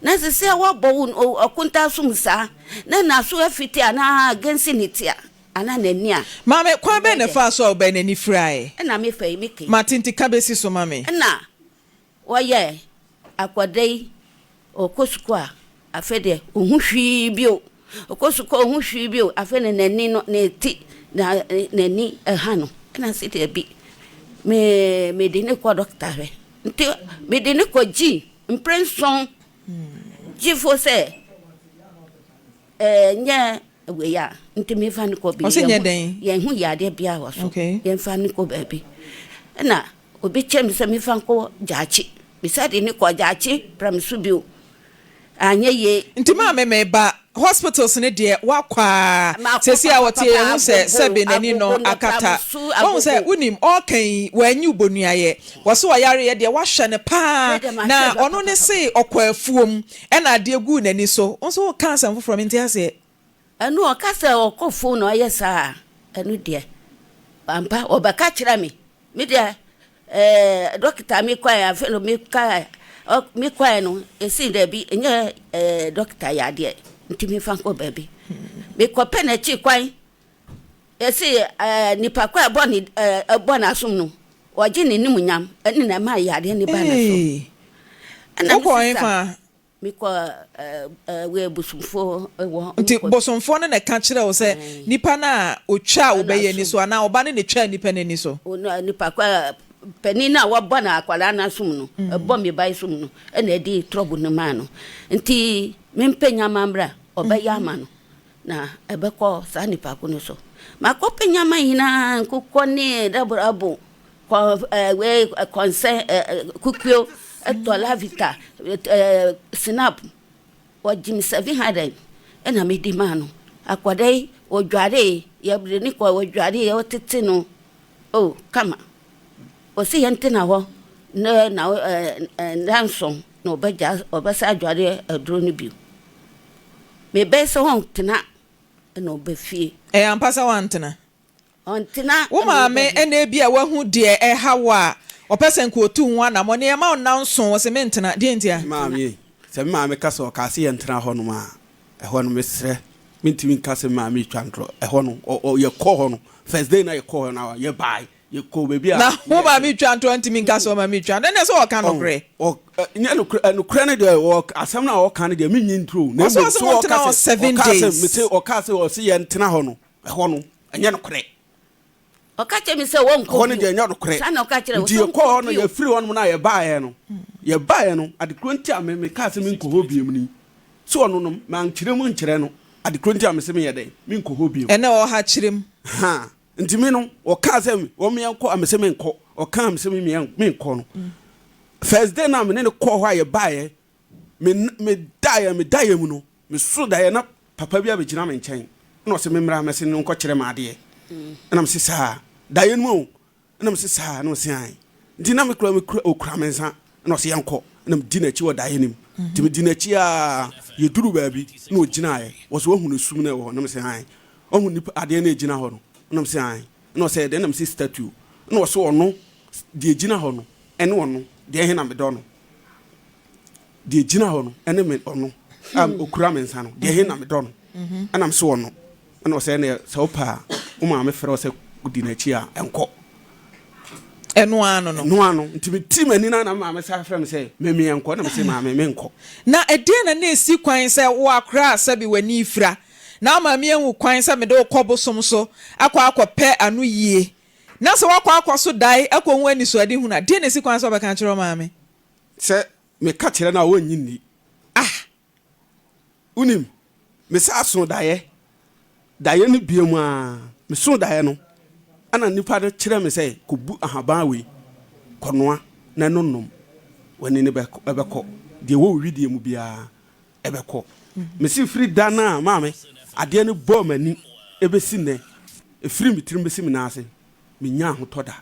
Na seesei woabɔ wo ɔkonta som saa, na n'aso afiti anaa agensi ne ti a, Anaa n'ani a. Maame, kwan bɛn na ɛfaa so a ɔbaa n'ani firae? Ɛna me fa yi me ke. Mate nti ka bɛsi so ma me. Ɛna wɔyɛ akwadaa yi ɔkɔ sukuu a afei deɛ ɔhu hwii bio ɔkɔ sukuu a ɔhu hwii bio afei na n'ani no ne ti na n'ani ɛha no ɛna se deɛ bi me mede ne kɔ dɔkta hwɛ nti mede ne kɔ gyi mprɛnson gyefo sɛ Ɛnyɛ wei a nti memfa no kɔ bi. Ɔse nyɛ dɛn? Yɛn ho yadeɛ biara wɔ so. Okay. Yɛmfa no kɔ baabi. Ɛna obi kyerɛ me sɛ memfa nkɔ Gyaakye. Mesa de no kɔ Gyaakye pra me so bio. Anyɛ yie. Nti maame meba. Hospitals no deɛ woakɔ aa Makɔ seesei a wɔte papapapa yɛhu sɛ agogo sɛbe n'ani no agogo na akata. pramosu Wahu sɛ agogo. wonim ɔɔka yi wanyi wo bonuayɛ. Wɔse ɔyareɛ deɛ woahwɛ no paa Me deɛ mahwɛ na ɔno ne papapapa. se ɔkɔ afuom ɛna adeɛ guu n'ani so. Wo nso woka asɛm foforɔ mente aseɛ. Ɛno ɔka sɛ ɔkɔ fon na ɔyɛ saa a ɛno deɛ ampa ɔbɛka kyerɛ me. Me deɛ ɛɛ dɔkita me kɔɛ afei no me ka ɔ me kɔɛ no esi dɛbi nyɛ ɛɛ dɔkita yadeɛ nti me fa nkɔ baabi. Me kɔ pɛ n'akyi kwan esi ɛɛ nipa kɔ ɛbɔ ne ɛɛ ɛbɔ n'asom no ɔgye ne nim nyam ɛne na ɛma yadeɛ ne ba ne so. Ee, Ɛna me wokɔ sista. hefa? Mekɔ ɛɛ wei bosomfoɔ wɔ. Nti bosomfoɔ no na ɛka kyerɛ wo sɛ nipa no a ɔtwaa wo ba yi ani so anaa ɔba no na ɛtwaa nipa no ani so? Nipa kɔ a panin no a wɔbɔ no akwadaa no asom no, ɛbɔ me ba yi som no ɛna ɛde trɔbo no maa no. Nti mempɛ nyama mmra ɔbɛyɛ ama no na ɛbɛkɔ saa nipa ko no so. Makɔpɛ nyama nyinaa nkokɔ ne raborabo Kɔ ɛɛ wei kɔnsɛn ɛɛ kukuo tɔ lavita ɛɛ snap wɔgye me 700 ɛna mede maa no. Akwadaa yi ɔdwaree yɛde ne kɔ ɔdwaree ɔtete no oh kama. Ɔsi yɛn tena hɔ na na ɛɛ nnanson na ɔbɛgya ɔbɛsa adware aduro no bio. Mebɛyɛ sɛ ɔntena ɛna ɔba fie. Ɛyɛ ampa sɛ wantena? Ɔntena Wo na maame ɔba fie. na ebia wahu deɛ ɛha wo a, ɔpɛ sɛ nka ɔtu ho anammɔn. Na yɛma wo nnanson, ɔse mentena. Deɛ ntia? Me maame ei, sɛ me maame ka sɛ ɔkaa sɛ yɛntena hɔnom a, ɛhɔ no mesrɛ, mentumi nka sɛ me maame retwa ntorɔ. Ɛhɔ no, ɔ, ɔ, yɛkɔɔ hɔ no, first day no a yɛkɔɔ hɔ no, yɛbae, yɛkɔɔ baabi a Na na wo yɛte maame no. retwa ntorɔ ntumi nka sɛ wo maame retwa ntorɔ. Ɛnneɛ sɛ ɔka Ɔho, nokorɛ. ɔ, ɛ, nyɛ nokorɛ, ɛ, nokorɛ no deɛ, ɔ, asɛm no a ɔka no deɛ, mennye nturo, na Ɔse mmom ɔse sɛ montena ɔka hɔ sɛ, seven ɔkaa sɛ, days. mese, ɔkaa sɛ ɔse yɛntena hɔ no, ɛhɔ no, ɛnyɛ nokorɛ. Ɔka kyerɛ me sɛ wɔnkɔ Ɛhɔ no bio. deɛ ɛnyɛ nokorɛ. Saa na ɔka kyerɛ wo Nti sɛ yɛkɔɔ ɔnkɔ hɔ no, bio. yɛfiri hɔnom no a yɛbaeɛ no, yɛbaeɛ no, ade korɔ nti a me, mekaa sɛ menkɔ hɔ bio ni, sɛ ɔno no, mankyerɛ mu ankyerɛ no, ade korɔ nti a mese menyɛ dɛn, menkɔ hɔ bio. Ɛnɛ ɔha kyerɛ mu. Ha, nti me no, ɔkaa sɛ wɔn yɛnkɔ a, mese menkɔ, ɔkaa mese me menkɔ no. First day no a me ne no kɔɔ hɔ a yɛbaeɛ, Me me daeɛ me daeɛ mu no me so daeɛ na papa bi abɛgyina me nkyɛn ɛna ɔse me mmra mɛse no nkɔkyerɛ me adeɛ ɛna mese saa daeɛ no mu o ɛna mese saa ɛna ɔse ae nti na me kura me kura ɔkura me nsa ɛna ɔse yɛnkɔ ɛna medi n'akyi wɔ daeɛ no mu nti medi n'akyi a yɛduru baabi na ɔgyinaeɛ ɔse wahu no sum no ɛwɔ hɔ na mese ae ɔhu nipa adeɛ no ɛgyina hɔ no ɛna mese ae ɛna ɔsɛ ɛdeɛ na mese statue ɛna ɔse ɔno deɛ ɛgyina hɔ no ɛne ɔno deɛ ɛhe na medɔ no Deɛ ɛgyina hɔ no ne me ɔno a ɔkura me nsa no, deɛ he na medɔ no, ɛna mese ɔno. Ɛna ɔsɛ ɛneɛ sɛ wopɛ a wo maame frɛ wo sɛ di n'akyi a ɛnkɔ. Ɛno ara no no. Ɛno ara no. Nti metii m'ani no ara na me maame san frɛ me sɛ me meɛnkɔ, ɛna mese maame menkɔ. Na ɛdeɛn na na ɛsi kwan sɛ wo akora a sɛbe w'ani refira, na wo maame ahu kwan sɛ mede wo kɔ bosom so akɔ akɔpɛ ano yie, na sɛ woakɔ akɔso dae akɔhu anisoadehunu a, deɛn na ɛsi kwan sɛ wobɛka akyerɛ wo maame? Sɛ meka kyerɛ no a, ɔrennye nni. Ah! Wonim, mesan soo daeɛ. Daeɛ no bio mu ara, mesoo daeɛ no, ɛna nipa no kyerɛ me sɛ, kɔbu ahaban wei, kɔnoa na ɛno nom. W'ani no bɛkɔ. Deɛ ɛwɔ wo wedeɛ mu biara, ɛbɛkɔ. Mese firi da no a maame, adeɛ no bɔɔ m'ani bɛsi nnɛ, ɛfiri me tirim bɛsi me nan ase, Mennya ahotɔ da.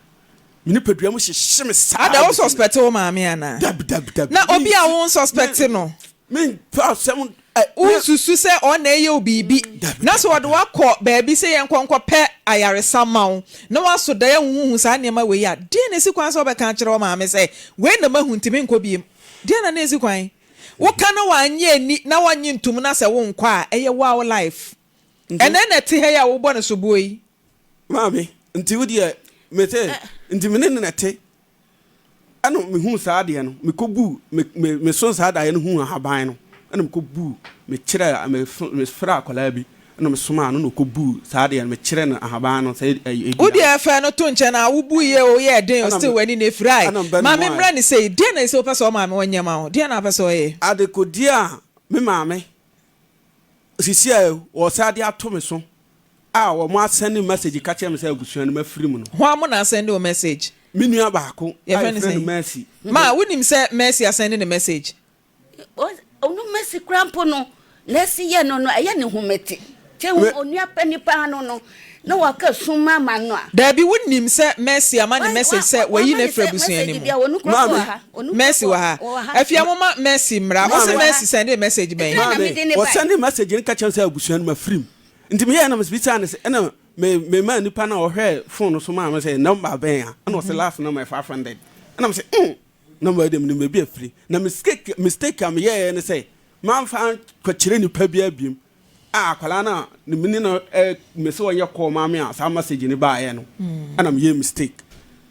Me nipadua mu hyehye me saa Ada wo bɛsi nnɛ. suspect wo maame anaa? Dabi dabi dabi. Na obi a Mensi wo nsuspect me no. Memfa asɛm ɛ Wo me. nsusu sɛ ɔno na ɛyɛ wo biribi Dabi na sɛ dabi ɔde wo dabi. akɔ baabi sɛ yɛnkɔ nkɔpɛ ayaresa mma wo na woaso dae ahuhuhu saa nneɛma wei a, deɛn na ɛsi kwan sɛ wobɛka akyerɛ wo maame sɛ wei na mahu nti menkɔ biom? Deɛn na na ɛsi kwan? Woka na wannye anni na wannye ntom na sɛ wonkɔ a, ɛyɛ wo ara wo life. Nti. Ɛnɛ na ɛte ha yi a wobɔ no soboɔ yi. Maame, nti wo deɛ mese nti me ne no na ɛte ɛna mehuu saa adeɛ no mekɔbuu me me meso saa daeɛ no huu ahaban no ɛna mekɔbuu mekyerɛ mefrɛ akwadaa bi ɛna mesomaa no na ɔkɔbuu saa adeɛ no mekyerɛ no ahaban no sɛ ɛyɛ Wo dua deɛ fɛ no to nkyɛn na wo bu yie o yɛ den o ɛna still w'ani na efirae ɛna mebɛ maame noae. mmra ne sei deɛn na ɛsɛ wopɛ sɛ ɔmaame ɔnyɛ ma wo deɛn na wopɛ sɛ ɔyɛ. Adekodeɛ a me maame sisi a wɔsan de ato me so a wɔn asɛnde message ka kyerɛ me sɛ abusua no mafiri mu no. Hwan mo na asɛnde wo message? Me nua baako a Yɛfrɛ no yɛfrɛ no sɛn? Mercy. Ma, wonim sɛ Mercy asɛnde ne message? Ɔno Mercy koraa mpo no, Na esi yɛ no no, ɛyɛ ne homete. Kyɛ hu onua panin paa no no, na waka sum ama no a. Daabi, wonim sɛ Mercy ama ne message sɛ wayi no afiri abusua no mu. Maame. Mercy wɔ ha. Afia momma Mercy mmra. Wo se Mercy sɛndee message bɛn? Maame, ɔsɛndee message no ka kyerɛ me sɛ abusua no mafiri mu. Nti meyɛɛ na mebisaa no sɛ, ɛna me memaa nipa no a ɔhwɛɛ phone no so maa me sɛ number bɛn a? Ɛna ɔse last number yɛ 500. Ɛna mese mm, number yi deɛ menim baabi a ɛfiri. Na mistake mistake a meyɛeɛ ne sɛ Mamfa ankɔkyerɛ nipa biara biom a akwadaa no a me ne no me sɛ ɔnyɛ call maa me a saa message no baeɛ no ɛna meyɛ mistake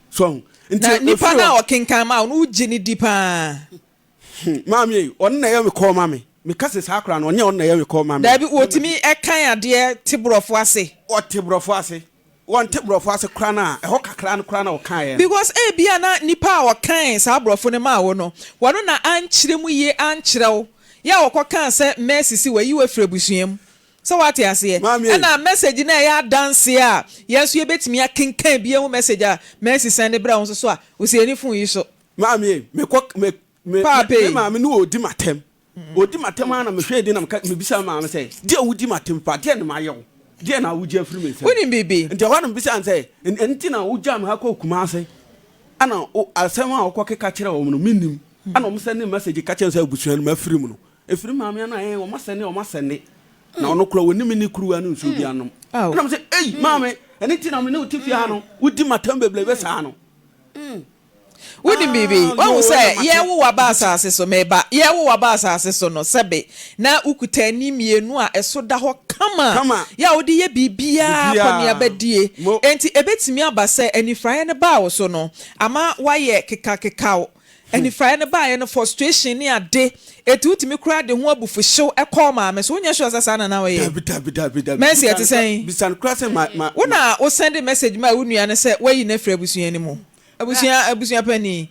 so ahu nti na nipa no a ɔkenkan maa wo no wogye ne di paa hmm, maame yi ɔno na ɛyɛ me call ma me meka sɛ saa akwadaa no ɔnyɛ ɔno na ɛyɛ me call ma me daabi wɔtumi ɛkan adeɛ te borɔfo ase ɔte borɔfo ase Wɔnte borɔfo ase koraa no a, ɛhɔ kakra no koraa na wɔkaeɛ no. Because ebia na nipa a ɔkae saa borɔfo no maa wo no, wɔno na ankyerɛ mu yie ankyerɛ wo, yɛ a ɔkɔkaa sɛ Mercy se wayi wo afiri abusua mu. Sɛ woate aseɛ? Maame ei. Ɛna message no a ɛyɛ adanseɛ a yɛn nso yɛbɛtumi akenkan bi ahu message a Mercy sɛnde brɛɛ wo nso so a, ɔsi yɛn phone yi so. Maame ei, mekɔ, me, me, Paapa me ei. maame ne ɔredi m'atɛm. Ɔdi m'atɛm ara na mehwɛɛ din na meka, mebisaa me maame sɛ, Deɛ wodi m'atɛm pa, deɛn na mayɛ wo? Deɛn na wogye afiri me nsam? Wonim biribi? Nti ɛhɔ ara na mebisaa no sɛ, Ɛno nti na wogyaa me ha kɔɔ Kumase? Ɛna wo, asɛm a wokɔkeka kyerɛɛ wɔn no, mennim. Ɛna wɔsɛndee message ka kyerɛɛ me sɛ abusua no, mafiri mu no. Ɛfiri maame ano a, ɛɛ, wɔasɛnde, wɔasɛnde. Na ɔno koraa, ɔnni me ne kuruwa ne nsuo biara nom. Ɛna mese, Ei, maame, ɛno nti na me ne wo te fie ha no, wodi m'atɛm bebrebe saa no? Wonim biribi? Woahu sɛ yɛrewo wo aba asase so, me ba, yɛrewo wo aba asase so no, sɛbe na wokuta ani mmienu a ɛso da hɔ kama, yɛ a wode yɛ biribiara akɔneaba die. Enti ebetumi aba sɛ anifuraeɛ no baa wo so no, ama woayɛ kekakekaw. Anifuraeɛ no baeɛ no, frustration ne ade, enti wotumi koraa de ho abufuhyew kɔ wo maame so. Wonyɛ sure sɛ saa na na woyɛ? Mercy, ɛte sɛn? Wo na wo sɛnde message maa wo nua no sɛ woayi no afiri abusua no mu? Abusua abusua panin.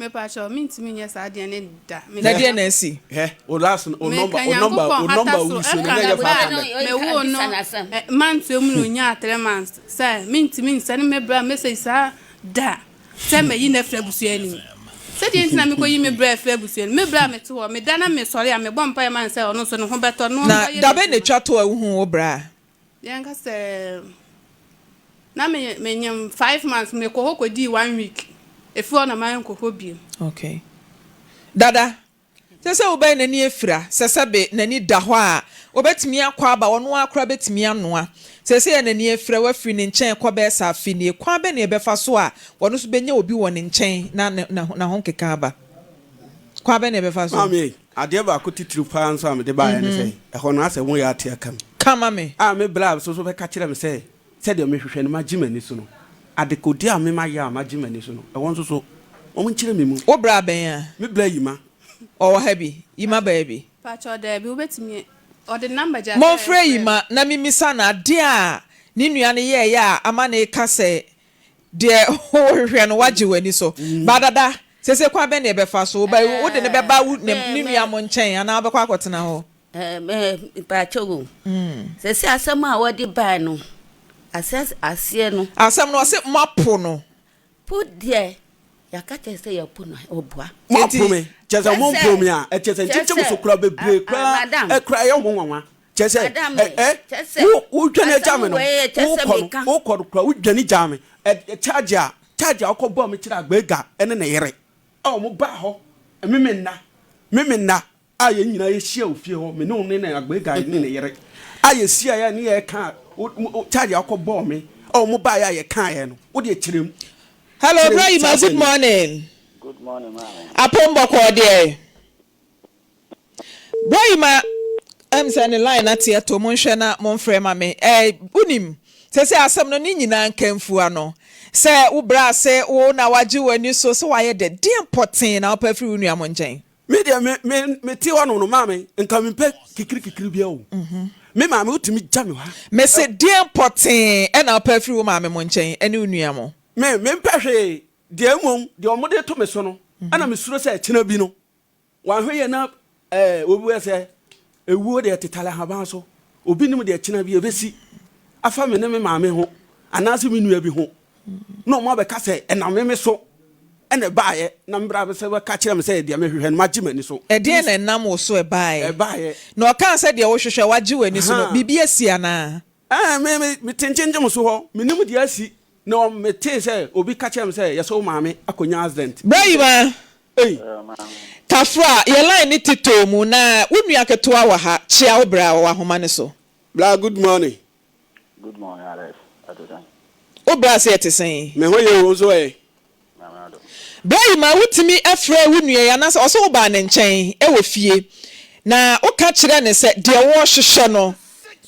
Mepakyɛw, mintumi nyɛ saa adeɛ no da. Na deɛ na asi? Hɛ, o last no, o number, Meka o number, o Nyankopɔn number hata wo so use no, ɛka na ɛyɛ da 500. a mewoo no ɛ mantua mu na onyaa 3 months sɛ mintumi nsɛne me bra message saa da sɛ mayi no afiri abusua no mu. Sɛdeɛ nti na mekɔyi me bra afiri abusua no mu? Me bra a mete hɔ, meda na mesɔre a mebɔ mpaeɛ ma no sɛ ɔno nso ne ho bɛtɔ no Na ɔnkɔyɛ da bɛn na n'adwuma. etwa to a wuhuu wo bra? Yɛnka sɛ na me menyem five months mekɔ hɔ kɔdii one week ɛfiri hɔ na mankɔ hɔ bio. Okay. Dada, sɛ sɛ wobɛyɛ n'ani afira, sɛ sɛbe n'ani da hɔ a, obetumi akɔ aba, ɔno ara koraa betumi anoa. Seesei a n'ani afira, wafiri ne nkyɛn kɔ bɛyɛ sɛ afe nie, kwan bɛn na yɛbɛfa so a ɔno nso benya obi wɔ ne nkyɛn na n'ahokeka aba? Kwan bɛn na yɛbɛfa so? Maame, adeɛ baako titiriw paa nso a mede baeɛ ne sɛ, ɛhɔ no asɛ moyɛ ate aka mu. Ka ma me. A me bra nso so bɛka kyerɛ me sɛ, sɛdeɛ mehwehwɛ no magye m'ani so no, adekodeɛ a me mayɛ a magye m'ani so no, ɛhɔ nso so, wɔnkyerɛ me mu. Wo bra bɛn a? Me bra Yima. Ɔwɔ ha bi? Yima baa bi? Pakyɛw daabi, wobɛtumi, ɔde number gyaa sɛ Momfrɛ yɛmfrɛ no. Yima na memmisa no adeɛ a ne nua no yɛeɛ a ama no reka sɛ Deɛ wohwehwɛ no woagye w'ani so. Ba dada, seesei kwan bɛn na yɛbɛfa so? Woba yi, wode no bɛba wo ne ne nua mo nkyɛn anaa wobɛkɔ akɔtena hɔ? Mpakyɛw o, seesei asɛm a wɔde bae no, asɛ aseɛ no. Asɛm no, ɔse moapo no. Po deɛ, yɛaka kyerɛ sɛ yɛpo no a, ɔboa. Moapo me, kyerɛ sɛ mompo me a, ɛkyerɛ sɛ nkyekyem so koraa bebree koraa, ɛkoraa ɛyɛ ho nwanwa. Kyerɛ sɛ, ɛ, ɛ, wo, wodwane agya me no, wokɔ no, wokɔ no koraa, wodwane gyaa me. Ɛ, charge a, charge a wokɔbɔɔ me kyerɛ Agbega ne ne yere, a wɔn baa hɔ, Memenna, Memenna, a yɛn nyinaa yɛhyia wɔ fie hɔ, me ne wo ne ne Agbega ne ne yere, a yɛhyiaeɛ a ne yɛreka, wo, wo, charge a wokɔbɔɔ me, a wɔn baeɛ a yɛkaeɛ no, wo deɛ kyerɛ mu. Hello, Kyerɛ Bra mu saa Yima, good asɛm yi. morning. Good morning, maame. Apom bɔkɔɔ deɛ. Bra yi ma ɛm sɛ ne line ate ato monhwɛ na momfrɛ ma me eh, wonim sɛsɛ asɛm no ne nyinaa nkamfua no sɛ wo bra ase wo na wagye w'ani so sɛ wayɛ dɛ deɛn pɔtee na wopɛ afiri wo nua mo nkyɛn. Me deɛ me me me te hɔ nom no maame nka me mpɛ kikiri kikiri bia o me maame wotumi gya me hɔ ha. Me se deɛn pɔtee ɛna wopɛ afiri wo maame mo nkyɛn ɛne wo nua mo. Me me mpɛ hwee deɛ mmom deɛ wɔn de to me so no ɛna me suro sɛ ɛkyena bi no Wanhwɛ yie na ɛɛ obi bɛyɛ sɛ ewuo deɛ tetare ahaban so. Obi nim deɛ kyena bi ebesi afa me ne me maame ho anaasɛ me nua bi ho na wɔn abɛka sɛ ɛnam me me so. na ɛbaeɛ na me bra sɛ bɛka kyerɛ me sɛ deɛ mehwehwɛ no magye m'ani so. Ɛdeɛn na ɛnam wo so ɛbaeɛ? Ɛbaeɛ. Na ɔkaa sɛ deɛ wohwehwɛ wagye w'ani so no, biribi asi anaa? Ɛɛ, me, me, mete nkyɛnkyɛm so hɔ, mennim deɛ asi, na metee sɛ obi ka kyerɛɛ me sɛ yɛsɛ wo maame akɔnya accident. Bra Yima, Ei! Kafra, yɛ line no tetɔɔ mu na wo nua ketewa wɔ ha, kyea wo bra, ɔwɔ ahoma no so. Bra, good morning. Good morning Alex, ɛte sɛn? Wo bra se ɛte sɛn? Me ho ye o, wo nso ɛ? Nyame adom. Bra Yima, wotumi frɛɛ wo nua yi anaasɛ ɔse wobaa ne nkyɛn wɔ fie na woka kyerɛɛ no sɛ deɛ wɔrehwehwɛ no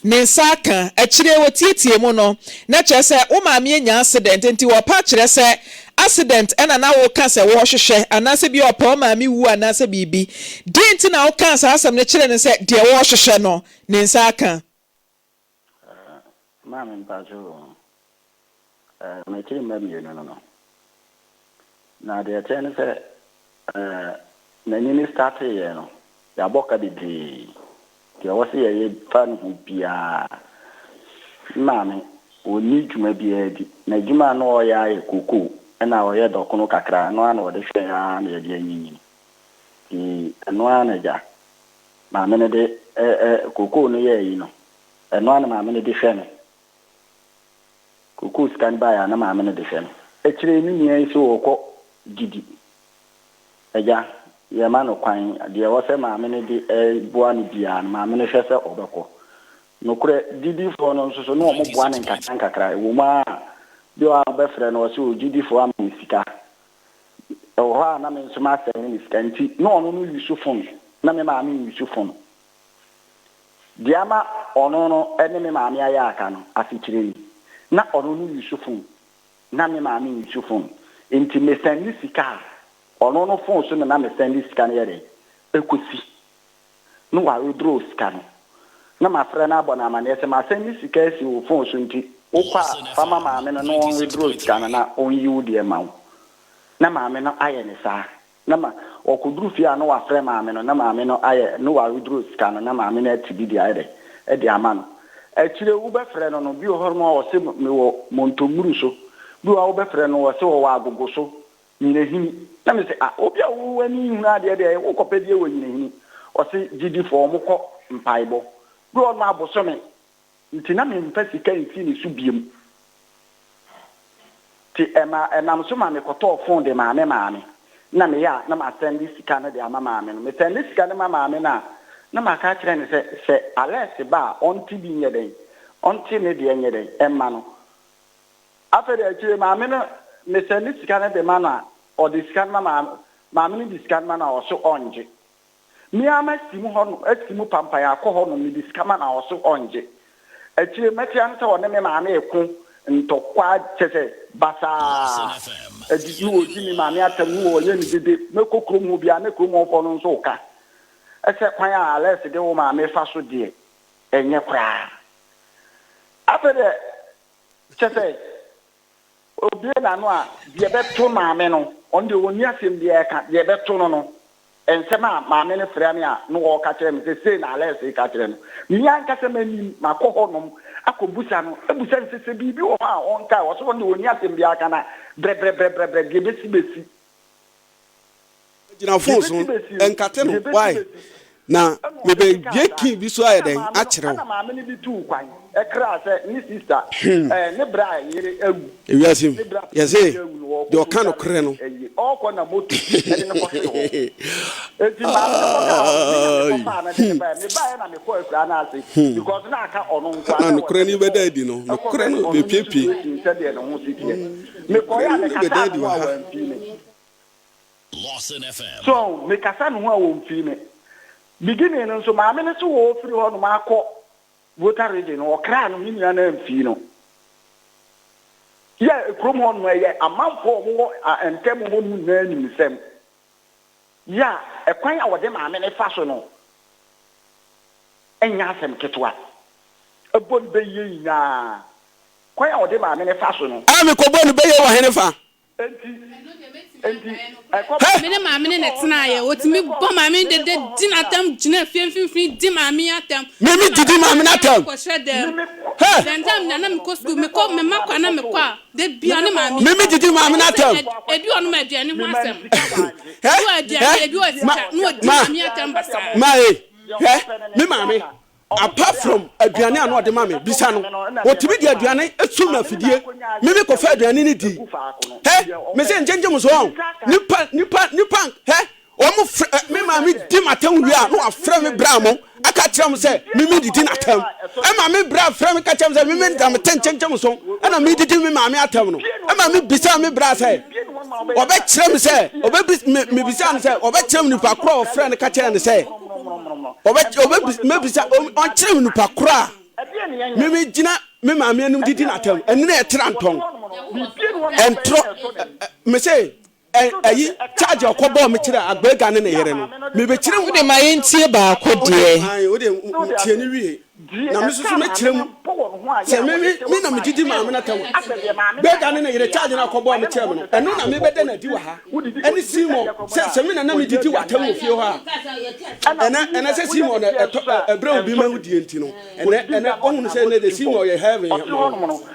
ne nsa aka, akyire wɔtiatia mu no na kyerɛ sɛ wo maame anya accident nti wɔpa akyerɛ sɛ accident na na woka sɛ wɔrehwehwɛ anaasɛ bi a ɔpɛ wo maame wu anaasɛ biribi, deɛn nti na wokaa saa asɛm no kyerɛɛ no sɛ deɛ wɔrehwehwɛ no ne nsa aka? Maame mpakyɛw o, m'akyiri mma mmienu no no, na deɛ ɛteɛ ne sɛ n'ani no starteeɛ no, yɛabɔ ka bebree. Deɛ ɛwɔ sɛ yɛyɛ fa ne ho biara, me maame ɔnni dwuma biara di. N'adwuma a na ɔyɛ ara yɛ kokoo, ɛna ɔyɛ dɔkono kakra, ɛno ara na ɔde hwɛ yɛn ara na yɛde anyinyini. Nti ɛno ara na agya maame no de ɛ ɛ kokoo no yɛ ayi no, ɛno ara na maame no de hwɛ no. Kokoo sika no baeɛ a, na maame no de hwɛ no. Akyire yi, me nua yi se ɔrekɔ didi. Agya, yɛma no kwan, deɛ ɛwɔ sɛ maame no de boa no biara no, maame no hwɛ sɛ ɔbɛkɔ. Nokorɛ, didifoɔ no nso so, na wɔboa no nkakrankakra. Ɛwɔ mu ara a, bi wɔ hɔ a wobɛfrɛ no, ɔse o, didifoɔ ama me sika. Ɛwɔ hɔ a na me nso m'asɛm ne me sika nti na ɔno no use phone na me maame nuse phone. Deɛ ama ɔno no ne me maame ayɛ aka no asekyerɛ ni, na ɔno no use phone na me maame nuse phone nti me sɛnde sika a ɔno no phone so na na me sɛnde sika no yɛ dɛn ɛkɔsi. na wa withdraw sika no na mafrɛ no abɔ no amaneɛ sɛ masan de sika asi wo phone so nti wokɔ a fa ma maame no na ɔn withdraw sika no na ɔnyi wo deɛ ma wo na maame no ayɛ no saa na ma ɔkɔduru fie a na wafrɛ maame no na maame no ayɛ na wa withdraw sika no na maame no ate bi de ayɛ dɛ de ama no akyire wobɛfrɛ no no bi wɔ hɔ nom a ɔse mewɔ Montonguru so bi wɔ hɔ a wobɛfrɛ no ɔse ɔwɔ Agogo so Nyinahini. Na me se, ah, obi a wo ani nhunu adeɛ deɛ, wo kɔpɛ deɛ wɔ nyinahini. Ɔse, gyidifoɔ, wɔn kɔ mpaebɔ. Bi wɔ hɔ nom a bosome nti na me nfa sika nsi ne so biom. Nti ɛma, ɛnam so ma me kɔtɔɔ phone de maa me maame. Na me yɛ a, na ma sɛnde sika no de ama maame no. Me sɛnde sika no ma maame no a, na maka akyerɛ no sɛ, sɛ Alex ba a, ɔnte bi nyɛ dɛn, ɔnte ne deɛ nyɛ dɛn, mma no. Afei de akyire maame no mesɛnde sika no de ma no a ɔde sika no ma maame maame no de sika no ma no a ɔso ɔngye. Me ara masi mu hɔ nom asi mu pampan akɔ hɔ nom mede sika ma no a ɔso ɔngye. Akyire mɛte ano sɛ ɔne me maame reko ntɔkwa kyerɛ sɛ basaa adi ne ɔdi me maame atam ne ɔyɛ no dede mɛkɔ kurom hɔ biara ne kurom hɔfoɔ no nso reka sɛ kwan a Alex de wo maame fa so deɛ ɛnyɛ koraa. Afei deɛ Kyerɛ sɛ, obue n'ano a, deɛ ɛbɛto maame no, ɔno deɛ ɔnni asɛm biara ka, deɛ ɛbɛto no no, nsɛm a maame no frɛ me a na ɔreka kyerɛ me sɛ sei na Alex reka kyerɛ no, me ankasa m'anim, makɔ hɔnom akɔbusa no, abusa no sɛ, sɛ biribi wɔ hɔ a ɔnka a, ɔse ɔno deɛ ɔnni asɛm biara ka na brɛbrɛbrɛbrɛ, deɛ ɛbɛsi bɛsi. Gyina phone so nkate no why na mebɛ bie key bi so ayɛ dɛn akyerɛ wo. Hmm. Ewiase mu yɛse deɛ ɔka nokorɛ no. Hmm. Na nokorɛ no bɛda adi no nokorɛ no bɛpiepie. Nokorɛ no bɛda adi wɔ ha. So mekasa ne ho a wɔmfii me. Beginning no nso maame no se wɔɔfiri hɔ nom akɔ Volta region no ɔkraa no me nua no amfii no. Yɛ kurom hɔ nom ɛyɛ amanfoɔ a wɔwɔ ntɛm hɔ nom nyinaa nim nsɛm. Yɛ a ɛkwan a wɔde maame no fa so no ɛnyɛ asɛm ketewa. Ɛbɔ no bɛyie nyinaa kwan a wɔde maame no fa so no. A mekɔbɔ no bɛyie wɔ henefa? Hɛ! Me ne maame no na ɛtenaeɛ. Ɔtumi bɔ maame no dede, di n'atɛm, gyina fie mfimfini di maame yi atɛm. Me me didi maame no atɛm. Kɔhyɛ dɛm. Hɛ! Dɛndɛm na na mekɔ sukuu, mekɔ me mma kɔ a na mekɔ a, da biara ne maame yi. Me me didi maame no atɛm. Ebi wɔ nom aduane ho asɛm. Hɛ! Ebi wɔ aduane, Hɛ! ebi wɔ Ma sika, na ɔdi ma maame yi atɛm basaa. ma e hɛ me maame apart from aduane a na ɔde ma me bisa no ɔtumi de aduane sum me afidie me me kɔfa aduane no di hɛ me sɛ nkyɛnkyɛn mu so ɔn nipa nipa nipa hɛ wɔn frɛ me maame di m'atɛm wie a na wafrɛ me bra mo aka kyerɛ mo sɛ me me didi n'atɛm ɛma me bra frɛ me ka kyerɛ me sɛ me me da me te nkyɛnkyɛn mu so ɛna me didi me maame atɛm no ɛma me bisa me bra sɛ ɔbɛkyerɛ me sɛ ɔbɛbi me me bisa no sɛ ɔbɛkyerɛ me nipa korɔ a ɔfrɛ no ka kyerɛ no sɛ ɔbɛ ɔbɛ mɛbisa ɔnkyerɛ me nipa korɔ a me me gyina me maame anim didi n'atɛm ɛne na ɛtra ntɔn ɛntorɔ me se ɛyi charge ɔkɔ bɔɔ me kyerɛ agbega ne ne yere no mebɛkyerɛ mu. Wode ma yɛntie baako deɛ. Wode tie ne wie na me nso so mɛkyerɛ mu sɛ me me me na medidi maame no atɛm a Bega ne ne yere charge no akɔbɔɔ me kyerɛ me no ɛno na mebɛda no adi wɔ ha ɛne Simon sɛ sɛ me na na medidi w'atɛm wɔ fie hɔ a ɛnɛ ɛnɛ sɛ Simon na ɛtɔ ɛbrɛ obi ma wodie nti no ɛnɛ ɛnɛ ɔhunu sɛ ɛnɛ de Simon yɛ heaven ma wo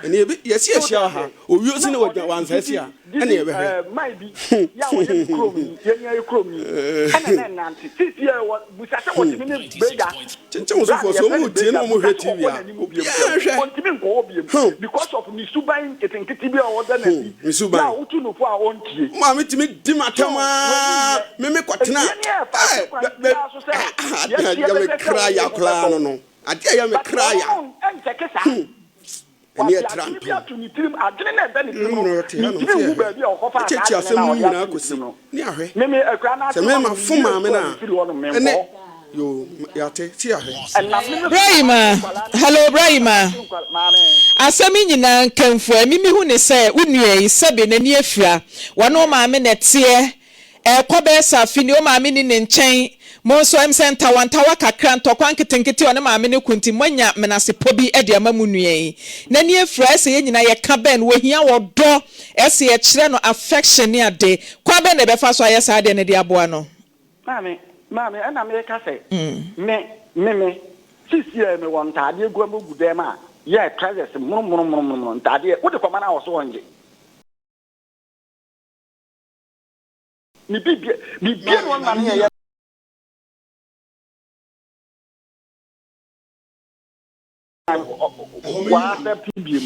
ɛne yɛbi yɛsi ahyia wɔ ha owio si ne wɔgyina wansa asi a ɛne yɛbɛhwɛ. Kyenkyen wo sofoɔ sɛ ɔmo tie na ɔmo hwɛ TV a obiara nhwɛ. Hmm. Hmm, me suban. Wo maame tumi di m'atɛm aa me me kɔtena ɛɛ bɛ bɛ adeɛ a ɛyɛ me kra ya koraa no no adeɛ a ɛyɛ me kra ya. Hmm. Ɛne ɛtra ntɔn. Mmrɛ ɔte ha nom sɛ yɛhwɛ. Ɛkyɛkyɛ asɛm no nyinaa kɔsi ne ahwɛ. Sɛ me ma fo maame no a, ɛne yoo yɛate se yɛahwɛ. Brayima, Hello Brayima. Asɛm yi nyinaa nkamfua me mehu ne sɛ wo nua yi sɛbe n'ani afira. Wɔne wo maame na ɛteɛ. Ɛrekɔ bɛyɛ sɛ afe ni, wo maame nni ne nkyɛn. Mo nso, ɛm sɛ ntawantawa kakra, ntɔkwa nketenkete a ɔne maame no ko nti, moanya menasepɔ bi de ama mo nua yi. N'ani afira, ɛsɛ yɛn nyinaa yɛka bɛn no. Ohia ɔdɔ, ɛsɛ yɛkyerɛ no affection ne ade. Kwan bɛn na yɛbɛfa so ayɛ saa adeɛ no de aboa no? Maame, maame, ɛna meka sɛ, me, me, me, seesei mewɔ ntaadeɛ gu gu dɛm a, yɛ trousers mmorommorommorommoro, ntaadeɛ, wode kɔma no a ɔso ɔngye. Ne bibia bibia na ɔma ne yɛ. Wa accept biem.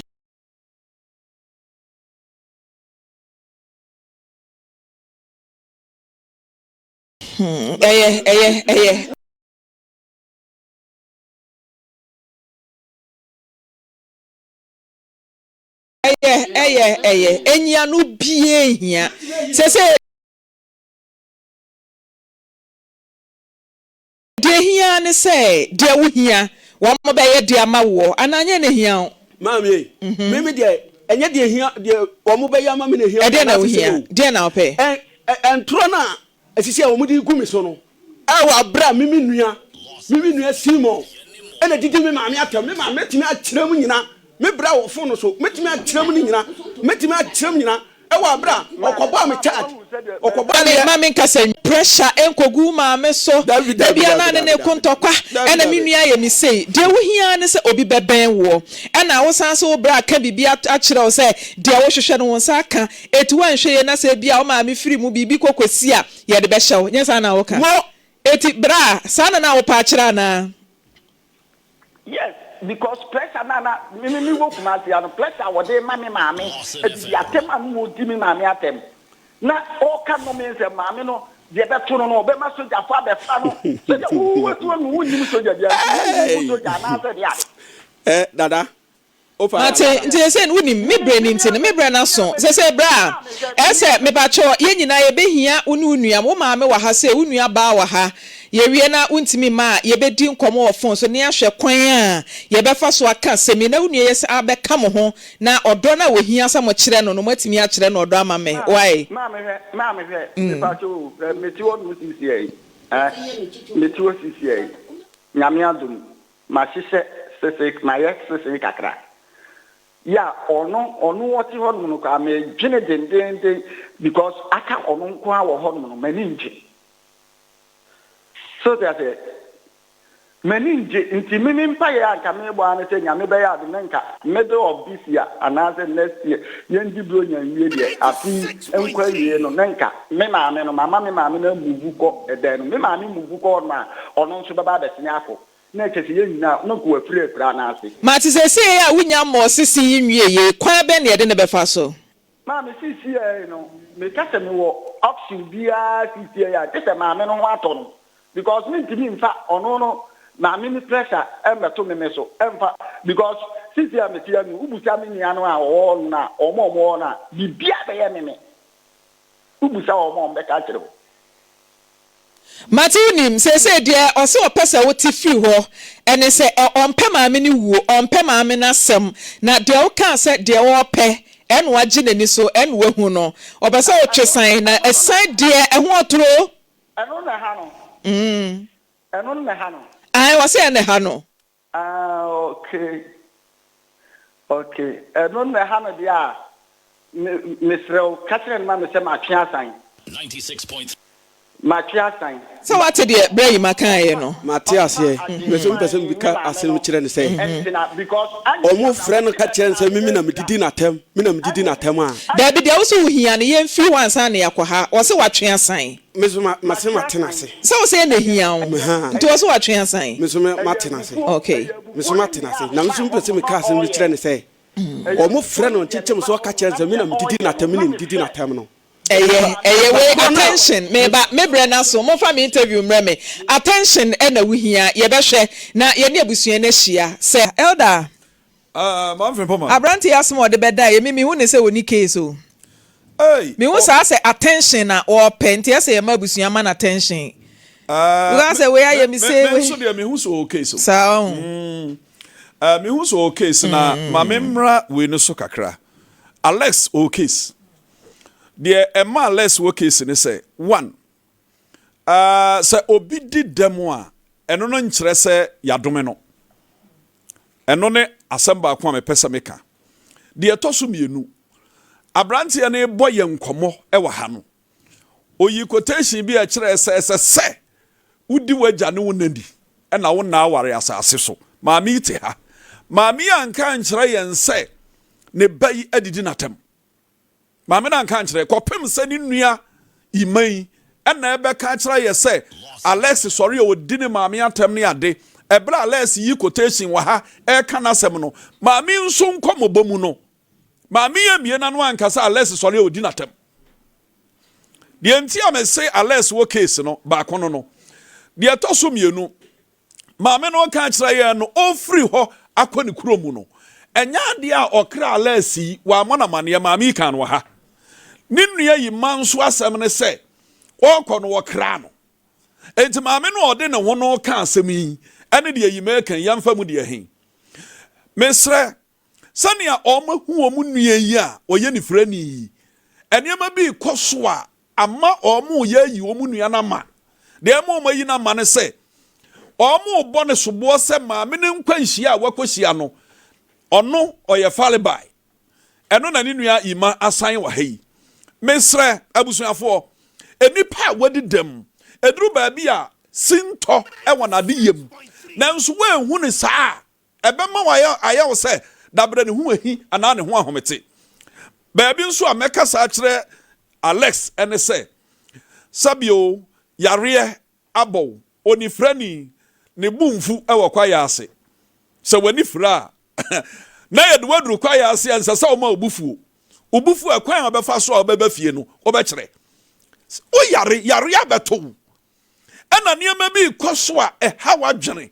Hmm, ɛyɛ, ɛyɛ, ɛyɛ. Ɛyɛ, ɛyɛ, ɛyɛ. Enyiano biaa nhia. Sese deɛ ehia ara ne sɛ deɛ wohia wɔn bɛyɛ de ama woɔ anaa nyɛ na ehia wo? Maame ei, me me deɛ ɛnyɛ deɛ ehia deɛ wɔn bɛyɛ ama me na ehia me Ɛdeɛn na anaasɛ sɛ wohia? o. Deɛn na wopɛ? Ɛ ɛ ntorɔ no a Esisi a wɔde regu me so no, wɔ abere a me me nua, me me nua Simon na didi me maame atɛm. Me maame mɛtumi akyerɛ mu nyina, me bra wɔ fon no so, mɛtumi akyerɛ mu no nyina, mɛtumi akyerɛ mu nyina wɔ abere a ɔkɔbɔɔ me charge, ɔkɔbɔɔ Me me. ma me nkasa nwie. Pressure nkogu wo maame so. Dabi, Da dabi, biara na dabi, ne dabi, ne ko dabi, ntɔkwa, dabi, ɛna me dabi. nua ayɛ me sei. Deɛ wohia ara ne sɛ obi bɛbɛn woɔ. Ɛna wosan nso wo bra aka biribi akyerɛ wo sɛ deɛ wohwehwɛ no wo nsa aka. Eti woanhwɛ yie na sɛ ebia wo maame firi mu biribi kɔ kɔsi a, yɛde bɛhyɛ wo. Nyɛ saa na woka? Mo. Eti bra, saa na na wopɛ akyerɛ anaa? Yes, because pressure na na me me wɔ Kumasi ha no, pressure a wɔde ma me maame, adidi atɛm a na wɔdi me maame atɛm, na ɔreka nnome nsɛm, maame no deɛ ɛbɛto no no, ɔbɛma sogyafo abɛfa no, sogya wo wo wo wonnim sogya biara, nti wonnim sogya anaasɛ deɛ ade. Eh, dada. Mate, nti sesei no wonim, me berɛ no nti no, me berɛ no aso. Sesei berɛ a, ɛyɛ sɛ, mepakyɛw, yɛn nyinaa yɛbɛhia wo ne wo nua, wo maame wɔ ha sei, wo nua baa wɔ ha, yɛwie na wontumi mma a, yɛbɛdi nkɔmmɔ wɔ phone so na yɛahwɛ kwan a yɛbɛfa so aka asɛm yi na wo nua yi asan abɛka mo ho na ɔdɔ no a ɔhia sɛ mokyerɛ no no, moatumi akyerɛ no ɔdɔ ama me. Wai? Maame hwɛ, maame hwɛ, mepakyɛw o, hwɛ, mete hɔ nom sisiɛ yi, eh, mete hɔ sisiɛ yi, Nyame adom, Mahyehyɛ sese, mayɛ sese kakra. Yɛ a ɔno ɔno ɔte hɔnom no koraa medwene dendeenden because aka ɔno nko ara wɔ hɔnom no m'ani ngye. So wote aseɛ? M'ani ngye nti me me mpaeɛ a nka mebɔ ara ne sɛ Nyame bɛyɛ adom na nka middle of this year anaasɛ next year yɛndi Buronya nwie deɛ afe yi nkɔ awie no na nka me maame no mama me maame no amuvu kɔ ɛdan no mu. Me maame muvu kɔ hɔnom a ɔno nso bɛba abɛsene akɔ na kyerɛ sɛ yɛn nyinaa na nka wafiri akuraa no ase. Mate seesei a wonnya mmɔɔ sese yi nwiee yi, kwan bɛn na yɛde no bɛfa so? Maame seesei no meka sɛ mewɔ option biara seesei a gye sɛ maame no ho atɔ no because mentumi mfa ɔno no maame no pressure mmɛto me me so ɛmfa because seesei a mete ha no wobusa me nua no a ɔwɔ hɔ no a wɔn a wɔwɔ hɔ no a biribiara bɛyɛ me me wobusa wɔn a wɔbɛka akyerɛ wo. Mate wonim, seesei deɛ ɔse ɔpɛ sɛ wote firi hɔ ɛne sɛ ɛ ɔmpɛ maame no wuo, ɔmpɛ maame no asɛm, na deɛ wokaa sɛ deɛ ɔɔpɛ ɛna wagye n'ani so ɛna wahu no, ɔpɛ sɛ wotwe san, na ɛsan deɛ ɛho ɔtoro. Ɛno na ɛha no. Ɛno na ɛha no. Ae, ɔse ɛna ɛha no. Ah okay okay ɛno na ɛha no deɛ a me mesrɛ wo ka kyerɛ no ma me sɛ matwe asan matwe asan. Sɛ woate deɛ Bra Yima kaeɛ no? Mate aseɛ. Me nso mepɛ sɛ meka asɛm kyerɛ no sɛ, wɔfrɛ no ka kyerɛ no sɛ me na medidi n'atɛm, me na medidi n'atɛm a. Daabi, deɛ wo se wohia no, yɛmfiri hɔ ansa na yɛakɔ ha. Ɔse watwe asan. Me nso ma mase matena ase. Sɛ wo sɛ na ehia wo nti wɔ so watwe asan. Me nso me matena ase. Okay. Me nso matena ase. Na me nso mepɛ sɛ meka asɛm bi kyerɛ no sɛ wɔn frɛ no nkyekyem so ɔka kyerɛ no sɛ me na medidi n'atɛm me na medidi n'atɛm no. Ɛyɛ ɛyɛ wei attention meba me brɛ no aso momfa me interview mmerɛ me attention ɛna wo hia yɛbɛhwɛ na yɛne abusua no ahyia sɛ. Elder. Ah, Manfred Poma. Aberante yi asem a ɔde bɛdae emi mehu ne sɛ ɔni case o. Ei! Mehu Ɔ. saa sɛ attention na ɔɔpɛ nti ɛsɛ yɛma abusua ma no attention. Ah, Because me, sɛ wei me, ayɛ me me, sei me wei. nso deɛ mehu sɛ ɔwɔ case o. Saa ɔho. Mm, eh, mehu sɛ ɔwɔ case na ma me mmra wei no so kakra. Alex ɔwɔ case. Deɛ ɛma Alex wɔ case ne sɛ, one, ah, sɛ obi di dɛm a, ɛno no nkyerɛ sɛ yɛadome no. Ɛno ne asɛm baako a mepɛ sɛ meka. Deɛ ɛtɔ so mmienu, aberanteɛ no rebɔ yɛn nkɔmmɔ wɔ ha no, ɔyii quotation bi a ɛkyerɛɛ sɛ ɛsɛ sɛ wodi w'agya ne wo na ni na wo nna aware asase so. Maame yi te ha. Maame yi anka ankyerɛ yɛn sɛ ne ba yi adidi n'atɛm. Maame no anka ankyerɛ kɔpem sɛ ne nua Ima yi na ɛbɛka akyerɛ yɛ sɛ Alex sɔre a ɔdi ne maame atɛm ne ade. Ɛberɛ a Alex yi quotation wɔ ha ɛreka n'asɛm no, maame yi nso nkɔmmɔbɔ mu no, maame yi ammue n'ano anka sɛ Alex sɔre a ɔdi n'atɛm. Deɛ nti a mese Alex wɔ case no, baako no no. Deɛ ɛtɔ so mmienu, Maame no reka akyerɛ yɛn no, ɔrefiri hɔ akɔ ne kuro mu no, ɛnyɛ adeɛ a ɔkra Alɛs yi, wammɔ no amanneɛ, maame yi kaa no wɔ ha. Ne nua yi mma nso asɛm ne sɛ, ɔrekɔ no wɔkraa no. Enti maame no a ɔde ne ho no reka asɛm yi, ɛne deɛ Yima reka yi, yɛmfa mu deɛ he? Mesrɛ, sɛnea wɔahu wɔn nua yi a ɔyɛ nifirani yi, nneɛma bi rekɔ so a ama wɔreyɛ ayi wɔn nua no ama. Deɛ ɛma wɔayi no ama ne sɛ, wɔrebɔ no soboɔ sɛ maame no nkwanhyia a wakɔhyia no, ɔno ɔyɛ farebae. Ɛno na ne nua Ima asan wɔ ha yi. Mesrɛ abusuafoɔ, nnipa a wɔadi dɛm, ɛduru baabi a sintɔ wɔ n'adeyɛ mu, nanso woanhu no saa a, Ɛbɛma wayɛ ayɛ wo sɛ dabrɛ ne ho ahi anaa ne ho ahomete. Baabi nso a mɛkasa akyerɛ Alex ne sɛ, sɛbio yareɛ abɔ wo, onifirani, ne bo mfu wɔ kwaeɛ ase. Sɛ w'ani fira a, na yɛde wo aduru kwaeɛ ase a, ɛnsɛ sɛ woma wo bo fuo. Wo bo fu a, kwan a wobɛfa so a wobɛba fie no, wobɛkyerɛ. Woyare, yareɛ abɛto wo. Ɛna nneɛma bi rekɔ so a ɛha w'adwene.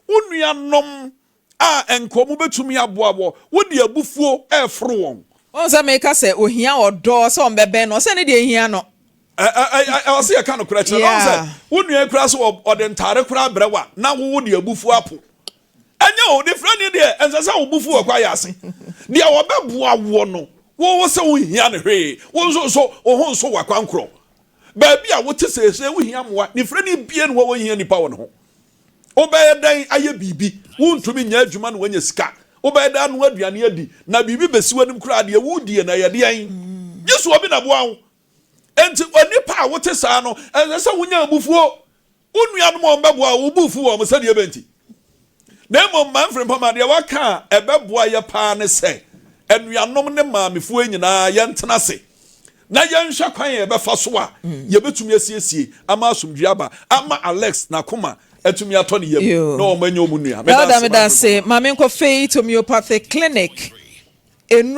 Wo nuanom a ɛnka wɔbɛtumi aboa wɔ, wode abufuo reforo wɔn. Woahu sɛ meka sɛ ohia ɔdɔ sɛ ɔmbɛbɛn no, ɔsɛ ne deɛ ehia no. Ɛwɔ sɛ yɛka nokorɛ kyerɛ no. Woahu sɛ wo nua yi koraa sɛ ɔde ntaare koraa brɛ wo a, na wo wode abufuo apo. Ɛnyɛ o, onifirani deɛ ɛnsɛ sɛ wo bo fu wɔ kwaeɛ ase. Deɛ ɔbɛboa woɔ no, wo wo sɛ wonhia no hwee, wo nso nso wo ho nso w'akwankorɔ. Baabi a wote seesei wohia mmoa. Nifirani biara nni hɔ a ɔnhia nnipa wɔ ne ho. Wobɛyɛ dɛn ayɛ biribi? Wontumi nyɛ adwuma na woanya sika. Wobɛyɛ dɛ anoa aduane adi, na biribi bɛsi w'anim koraa deɛ woredie no ɛyɛ deɛn? Gye sɛ obi na boa wo. Enti onipa a wote saa no, ɛnsɛ sɛ wonya abufuo. Wo nuanom a wɔbɛboa wo, wo bo refu wɔn sɛdeɛ ɛbɛ nti. Na mmom ma mfiri mpama deɛ waka a ɛbɛboa yɛ paa ne sɛ, anuanom ne maamefoɔ yi nyinaa yɛntena ase na yɛnhwɛ kwan a yɛbɛfa so a yɛbɛtumi asiesie ama asomdwoeɛ aba, ama Alex n'akoma atumi atɔ ne yam na wɔn anya wɔn nua. Meda Elder ase, meda Maame ase. Frimpong. Ma menkɔ Faith Homeopathic Clinic. Nnuro.